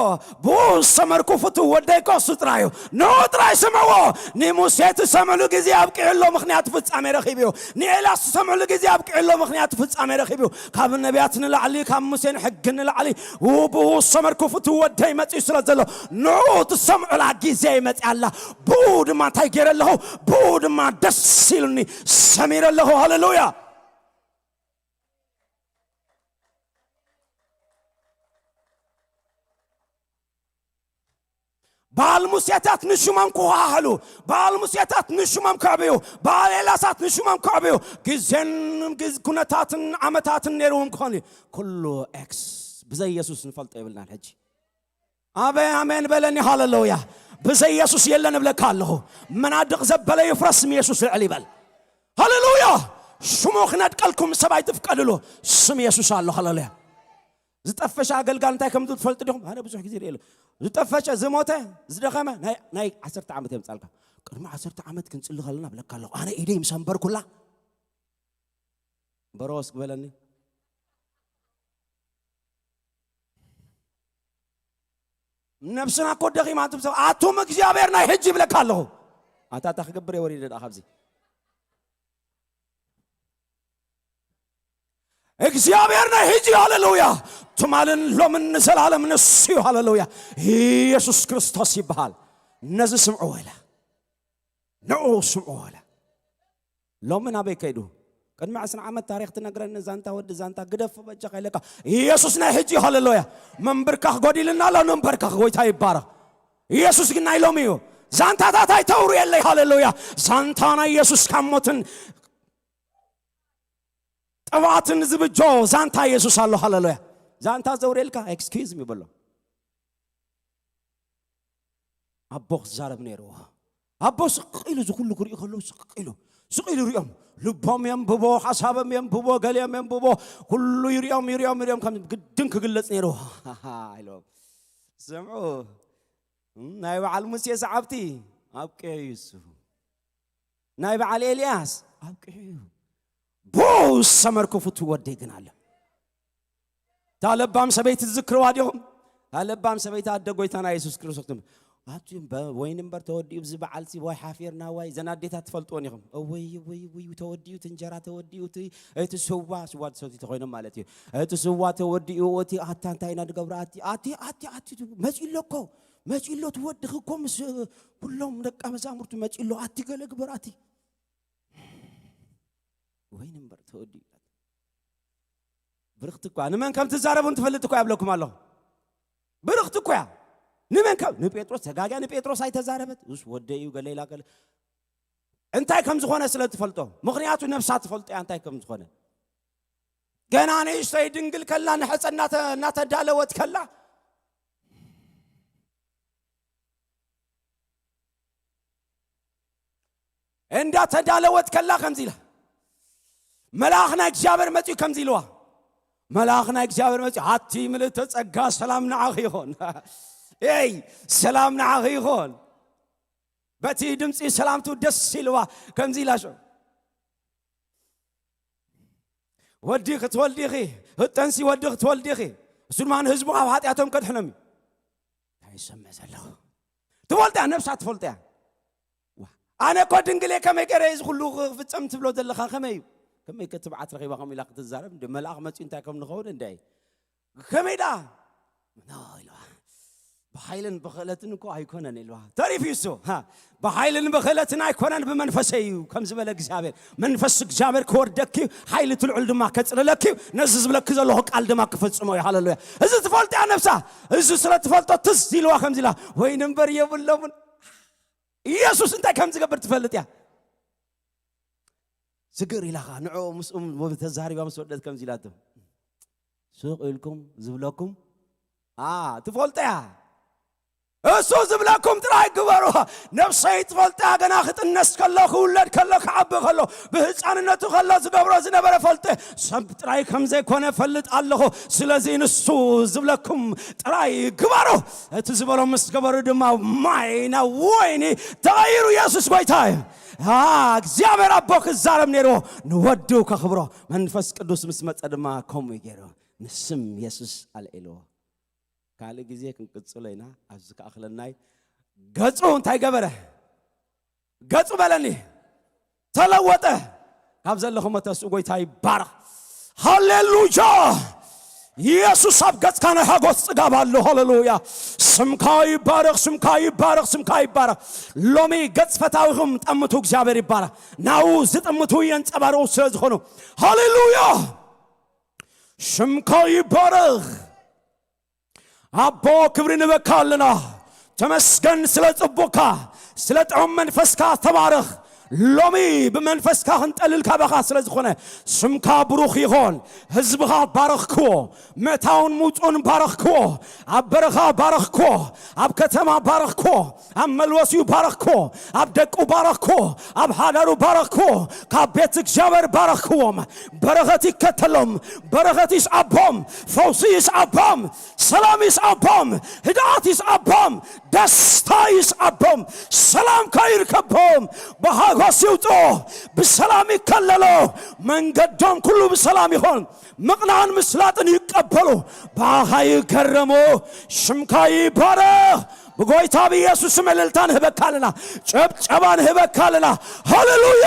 ብኡ ዝሰመርኩ ፍቱው ወደይ እኮ እሱ ጥራይ እዩ። ንኡ ጥራይ ስምዕዎ። ንሙሴ ትሰምዕሉ ግዜ ኣብቂዑ ኣሎ፣ ምኽንያቱ ፍጻሜ ረኺቡ እዩ። ንኤልያስ ትሰምዕሉ ግዜ ኣብቂዑ ኣሎ፣ ምኽንያቱ ፍጻሜ ረኺቡ እዩ። ካብ ነቢያት ንላዕሊ፣ ካብ ሙሴን ሕጊ ንላዕሊ፣ ው-፣ ብኡ ዝሰመርኩ ፍቱው ወደይ መጺኡ ስለ ዘሎ፣ ንኡ ትሰምዑላ ግዜ ይመጽእ ኣላ። ብኡ ድማ እንታይ ገይረ ኣለኹ? ብኡ ድማ ደስ ኢሉኒ ሰሚረ ኣለኹ። ሃሌሉያ። በዓል ሙሴታት ንሽሞም ክወሃሃሉ፣ በዓል ሙሴታት ንሽሞም ክዕብዩ፣ በዓል ኤልያሳት ንሽሞም ክዕብዩ፣ ግዜን ግዝ-፣ ኩነታትን ዓመታትን ነይርዎም ክኾን እዩ። ኩሉ ኤክስ ብዘይ የሱስ ንፈልጦ የብልናን። ሕጂ ኣበይ ኣሜን በለኒ። ሃሌሉያ። ብዘይ የሱስ የለን እብለካ ኣለኹ። መናድቕ ዘበለ ይፍረስ፣ ስም የሱስ ልዕል ይበል። ሃሌሉያ። ሽሙ ክነድቀልኩም ሰብ ኣይትፍቀድሉ። ስም የሱስ ኣሎ። ሃሌሉያ። ዝጠፈሸ ኣገልጋል እንታይ ከም ትፈልጡ ዲኹም? ኣነ ብዙሕ ግዜ ርእየ። ዝጠፈሸ፣ ዝሞተ፣ ዝደኸመ ናይ፣ ናይ ዓሰርተ ዓመት የምጻልካ። ቅድሚ ዓሰርተ ዓመት ክንጽሊ ከለና ብለካ ኣለኹ። ኣነ ኢደይ ምስ ኣንበርኩላ በሮ እስኪ በለኒ። ነብስና እኮ ደኺማ፣ ኣቱም ሰብ፣ ኣቱም እግዚኣብሔር ናይ ሕጂ ይብለካ ኣለኹ። ኣታ፣ ኣታ ክገብር እየ ወሪደ ደኣ ካብዚ። እግዚኣብሔር ናይ ሕጂ፣ ሃሌሉያ። ትማልን ሎምን ንዘላለም ንሱ እዩ፣ ሃሌሉያ። ኢየሱስ ክርስቶስ ይበሃል። ነዚ ስምዕዎ ኢለ፣ ንዑ ስምዕዎ ኢለ። ሎሚ ናበይ ከይዱ? ቅድሚ ዕስራ ዓመት ታሪኽ ትነግረኒ ዛንታ፣ ወዲ ዛንታ፣ ግደፍ በጃኻ ኢለካ። ኢየሱስ ናይ ሕጂ፣ ሃሌሉያ። ምንብርካኽ ጎዲልና ኣሎ፣ ንንበርካኽ፣ ጎይታ ይባረኽ። ኢየሱስ ግን ናይ ሎሚ እዩ። ዛንታታት ኣይተውሩ የለይ፣ ሃሌሉያ። ዛንታ ናይ ኢየሱስ ካብ ሞትን ጥብኣትን ዝብጆ ዛንታ ኢየሱስ ኣሎ፣ ሃሌሉያ። ዛንታ ዘውርየልካ፣ ኤክስኪዝ ሚ በሎ። ኣቦ ክዛረብ ነይርዎ። ኣቦ ስቕ ኢሉ፣ እዚ ኩሉ ክሪኡ ከለዉ ስቕ ኢሉ፣ ስቕ ኢሉ ይሪኦም። ልቦም የንብቦ፣ ሓሳቦም የንብቦ፣ ገሊኦም የንብቦ። ኩሉ ይሪኦም፣ ይሪኦም፣ ይሪኦም፣ ከም ግድን ክግለጽ ነይርዎ። ኢሎም። ስምዑ፣ እም፣ ናይ በዓል ሙሴ ሰዓብቲ ኣብቂዑ እዩ እሱ። ናይ በዓል ኤልያስ ኣብቂዑ እዩ። ብኡ ዝሰመርኩ ፍቱው ወደይ ግን ኣሎ። እታ ለባም ሰበይቲ ትዝክርዋ ዲኹም? እታ ለባም ሰበይቲ ኣደ ጎይታና የሱስ ክርስቶስ ትም-፣ ኣቲ እምበ-፣ ወይኒ እምበር ተወዲኡ፣ እዚ በዓልሲ ዋይ ሓፊርና ዋይ። እዘን ኣዴታት ትፈልጥወን ኢኹም። እውይ፣ እውይ፣ እውይ፣ ተወዲኡ፣ እቲ እንጀራ ተወዲኡ፣ እቲ፣ እቲ ስዋ፣ ስዋ ዝሰትዩ ተኾይኖም ማለት እዩ። እቲ ስዋ ተወዲኡ፣ እቲ ኣታ እንታይ ኢና ንገብሮ? ኣቲ፣ ኣቲ፣ ኣቲ፣ ኣቲ፣ መፂኡ ኣሎ እኮ፣ መፂኡ ኣሎ፣ እቲ ወድኺ እኮ ምስ ኩሎም ደቀ መዛሙርቱ መፂኡ ኣሎ፣ ኣቲ ገለ ግበር፣ ኣቲ። ወይኒ እምበር ተወዲኡ። ብርኽቲ እኳ ንመን ከም ትዛረብ እውን ትፈልጥ እኳ እያ እብለኩም ኣለኹ። ብርኽቲ እኮ እያ። ንመን ከም፣ ንጴጥሮስ ተጋግያ፣ ንጴጥሮስ ኣይተዛረበት። እሱ ወደይ እዩ፣ ገለ ኢላ ገለ። እንታይ ከም ዝኾነ ስለ ትፈልጦ። ምኽንያቱ ነብሳ ትፈልጦ እያ እንታይ ከም ዝኾነ። ገና ንእሽተይ ድንግል ከላ፣ ንሕፀ እናተ-፣ እናተዳለወት ከላ፣ እንዳተዳለወት ከላ ከምዚ ኢላ፣ መልኣኽ ናይ እግዚኣብሔር መጺኡ ከምዚ ኢልዋ። መልኣኽ ናይ እግዚኣብሔር መጺኡ፣ "ኣቲ ምልእተ ጸጋ፣ ሰላም ንዓኺ ይኹን። ኤይ፣ ሰላም ንዓኺ ይኹን።" በቲ ድምጺ ሰላምቱ ደስ ኢልዋ፣ ከምዚ ኢላ፣ "ሸ-፣ ወዲ ክትወልዲ ኢኺ፣ ህጠንሲ ወዲ ክትወልዲ ኢኺ፣ እሱ ድማ ንህዝቡ ካብ ሓጢኣቶም ከድሕኖም እዩ።" እንታይ ይሰምዕ ዘለኹ? ትፈልጦ እያ፣ ነብሳ ትፈልጦ እያ። ዋ፣ ኣነ እኮ ድንግል እየ፣ ከመይ ገይረ እዚ ኩሉ ክፍጸም ትብሎ ዘለኻ ከመይ እዩ? ከመይ ከ ትብዓት ረኺባ ከምኡ ኢላ ክትዛረብ? እንደ መልኣኽ መጺኡ እንታይ ከም ንኸውን እንደ ከመይ ደኣ? ኖ ኢልዋ። ብሓይልን ብኽእለትን እኮ ኣይኮነን ኢልዋ። ተሪፉ እዩ እሱ። ሃ፣ ብሓይልን ብኽእለትን ኣይኮነን ብመንፈሰይ እዩ ከም ዝበለ እግዚኣብሔር። መንፈስ እግዚኣብሔር ክወርደኪ እዩ፣ ሓይሊ እቲ ልዑል ድማ ከጽልለኪ እዩ። ነዚ ዝብለኪ ዘለኹ ቃል ድማ ክፍጽሞ እዩ። ሃሌሉያ። እዚ ትፈልጦ እያ ነብሳ። እዚ ስለ ትፈልጦ ትዝ ኢልዋ ከምዚ ኢላ፣ "ወይኒ እምበር የብሎምን።" ኢየሱስ እንታይ ከም ዝገብር ትፈልጥ እያ። ስግር ኢላኻ ንዕኡ ምስኡ ተዛሪባ ምስ ወደት ከምዚ ኢላቶ፣ ስቕ ኢልኩም ዝብለኩም፣ ኣ፣ ትፈልጦ እያ። እሱ ዝብለኩም ጥራይ ግበሩ። ነፍሰይ ትፈልጣ፣ ገና ክጥነስ ከሎ፣ ክውለድ ከሎ፣ ክዓቢ ከሎ፣ ብህፃንነቱ ከሎ ዝገብሮ ዝነበረ ፈልጠ። ሰብ ጥራይ ከም ዘይኮነ ፈልጥ ኣለኹ። ስለዚ ንሱ ዝብለኩም ጥራይ ግበሩ። እቲ ዝበሎ ምስ ገበሩ ድማ ማይ ናብ ወይኒ ተቐይሩ። ኢየሱስ ጎይታ እዩ። ኣ፣ እግዚኣብሔር ኣቦ ክዛረብ ነይርዎ፣ ንወዱ ከኽብሮ። መንፈስ ቅዱስ ምስ መጸ ድማ ከምኡ እዩ ገይሩ። ንስም የሱስ ኣልዒልዎ። ካልእ ግዜ ክንቅጽሎ ኢና። ኣብዚ ክኣኽለናይ ገጹ እንታይ ገበረ? ገጹ በለኒ፣ ተለወጠ። ካብ ዘለኹሞ ተስኡ። ጎይታ ይባረኽ። ሃሌሉያ! ኢየሱስ ኣብ ገጽካ ናይ ሓጎስ ጽጋብ ኣሎ። ሃሌሉያ! ስምካ ይባረኽ፣ ስምካ ይባረኽ፣ ስምካ ይባረኽ። ሎሚ ገጽ ፈታዊኹም ጠምቱ፣ እግዚኣብሔር ይባረኽ። ናው ዝጥምቱ የንጸባርቑ ስለ ዝኾኑ። ሃሌሉያ! ስምካ ይባረኽ። ኣቦ ክብሪ ንበካ ኣለና። ተመስገን ስለ ጽቡቕካ፣ ስለ ጥዑም መንፈስካ ተባረኽ። ሎሚ ብመንፈስካ ክንጠልል ካባኻ ስለ ዝኾነ ስምካ ብሩኽ ይኾን። ህዝብኻ ባረኽክዎ፣ ምእታውን ምውፅኡን ባረኽክዎ፣ ኣብ በረኻ ባረኽክዎ፣ ኣብ ከተማ ባረኽክዎ፣ ኣብ መልወሲኡ ባረኽክዎ፣ ኣብ ደቁ ባረኽክዎ፣ ኣብ ሃዳሩ ባረኽክዎ። ካብ ቤት እግዚኣብሔር ባረኽክዎም። በረኸት ይከተሎም፣ በረኸት ይስዓቦም፣ ፈውሲ ይስዓቦም፣ ሰላም ይስዓቦም፣ ህድኣት ይስዓቦም፣ ደስታ ይስዓቦም፣ ሰላምካ ይርከቦም። ብሃጎስ ይውጡ፣ ብሰላም ይከለሎ፣ መንገዶም ኩሉ ብሰላም ይኾን። ምቕናዕን ምስላጥን ይቀበሉ፣ ብኣኻ ይገረሙ። ሽምካ ይባረኽ። ብጎይታ ብኢየሱስ ስም እልልታ ንህበካ ኣለና፣ ጨብጨባ ንህበካ ኣለና። ሃሌሉያ!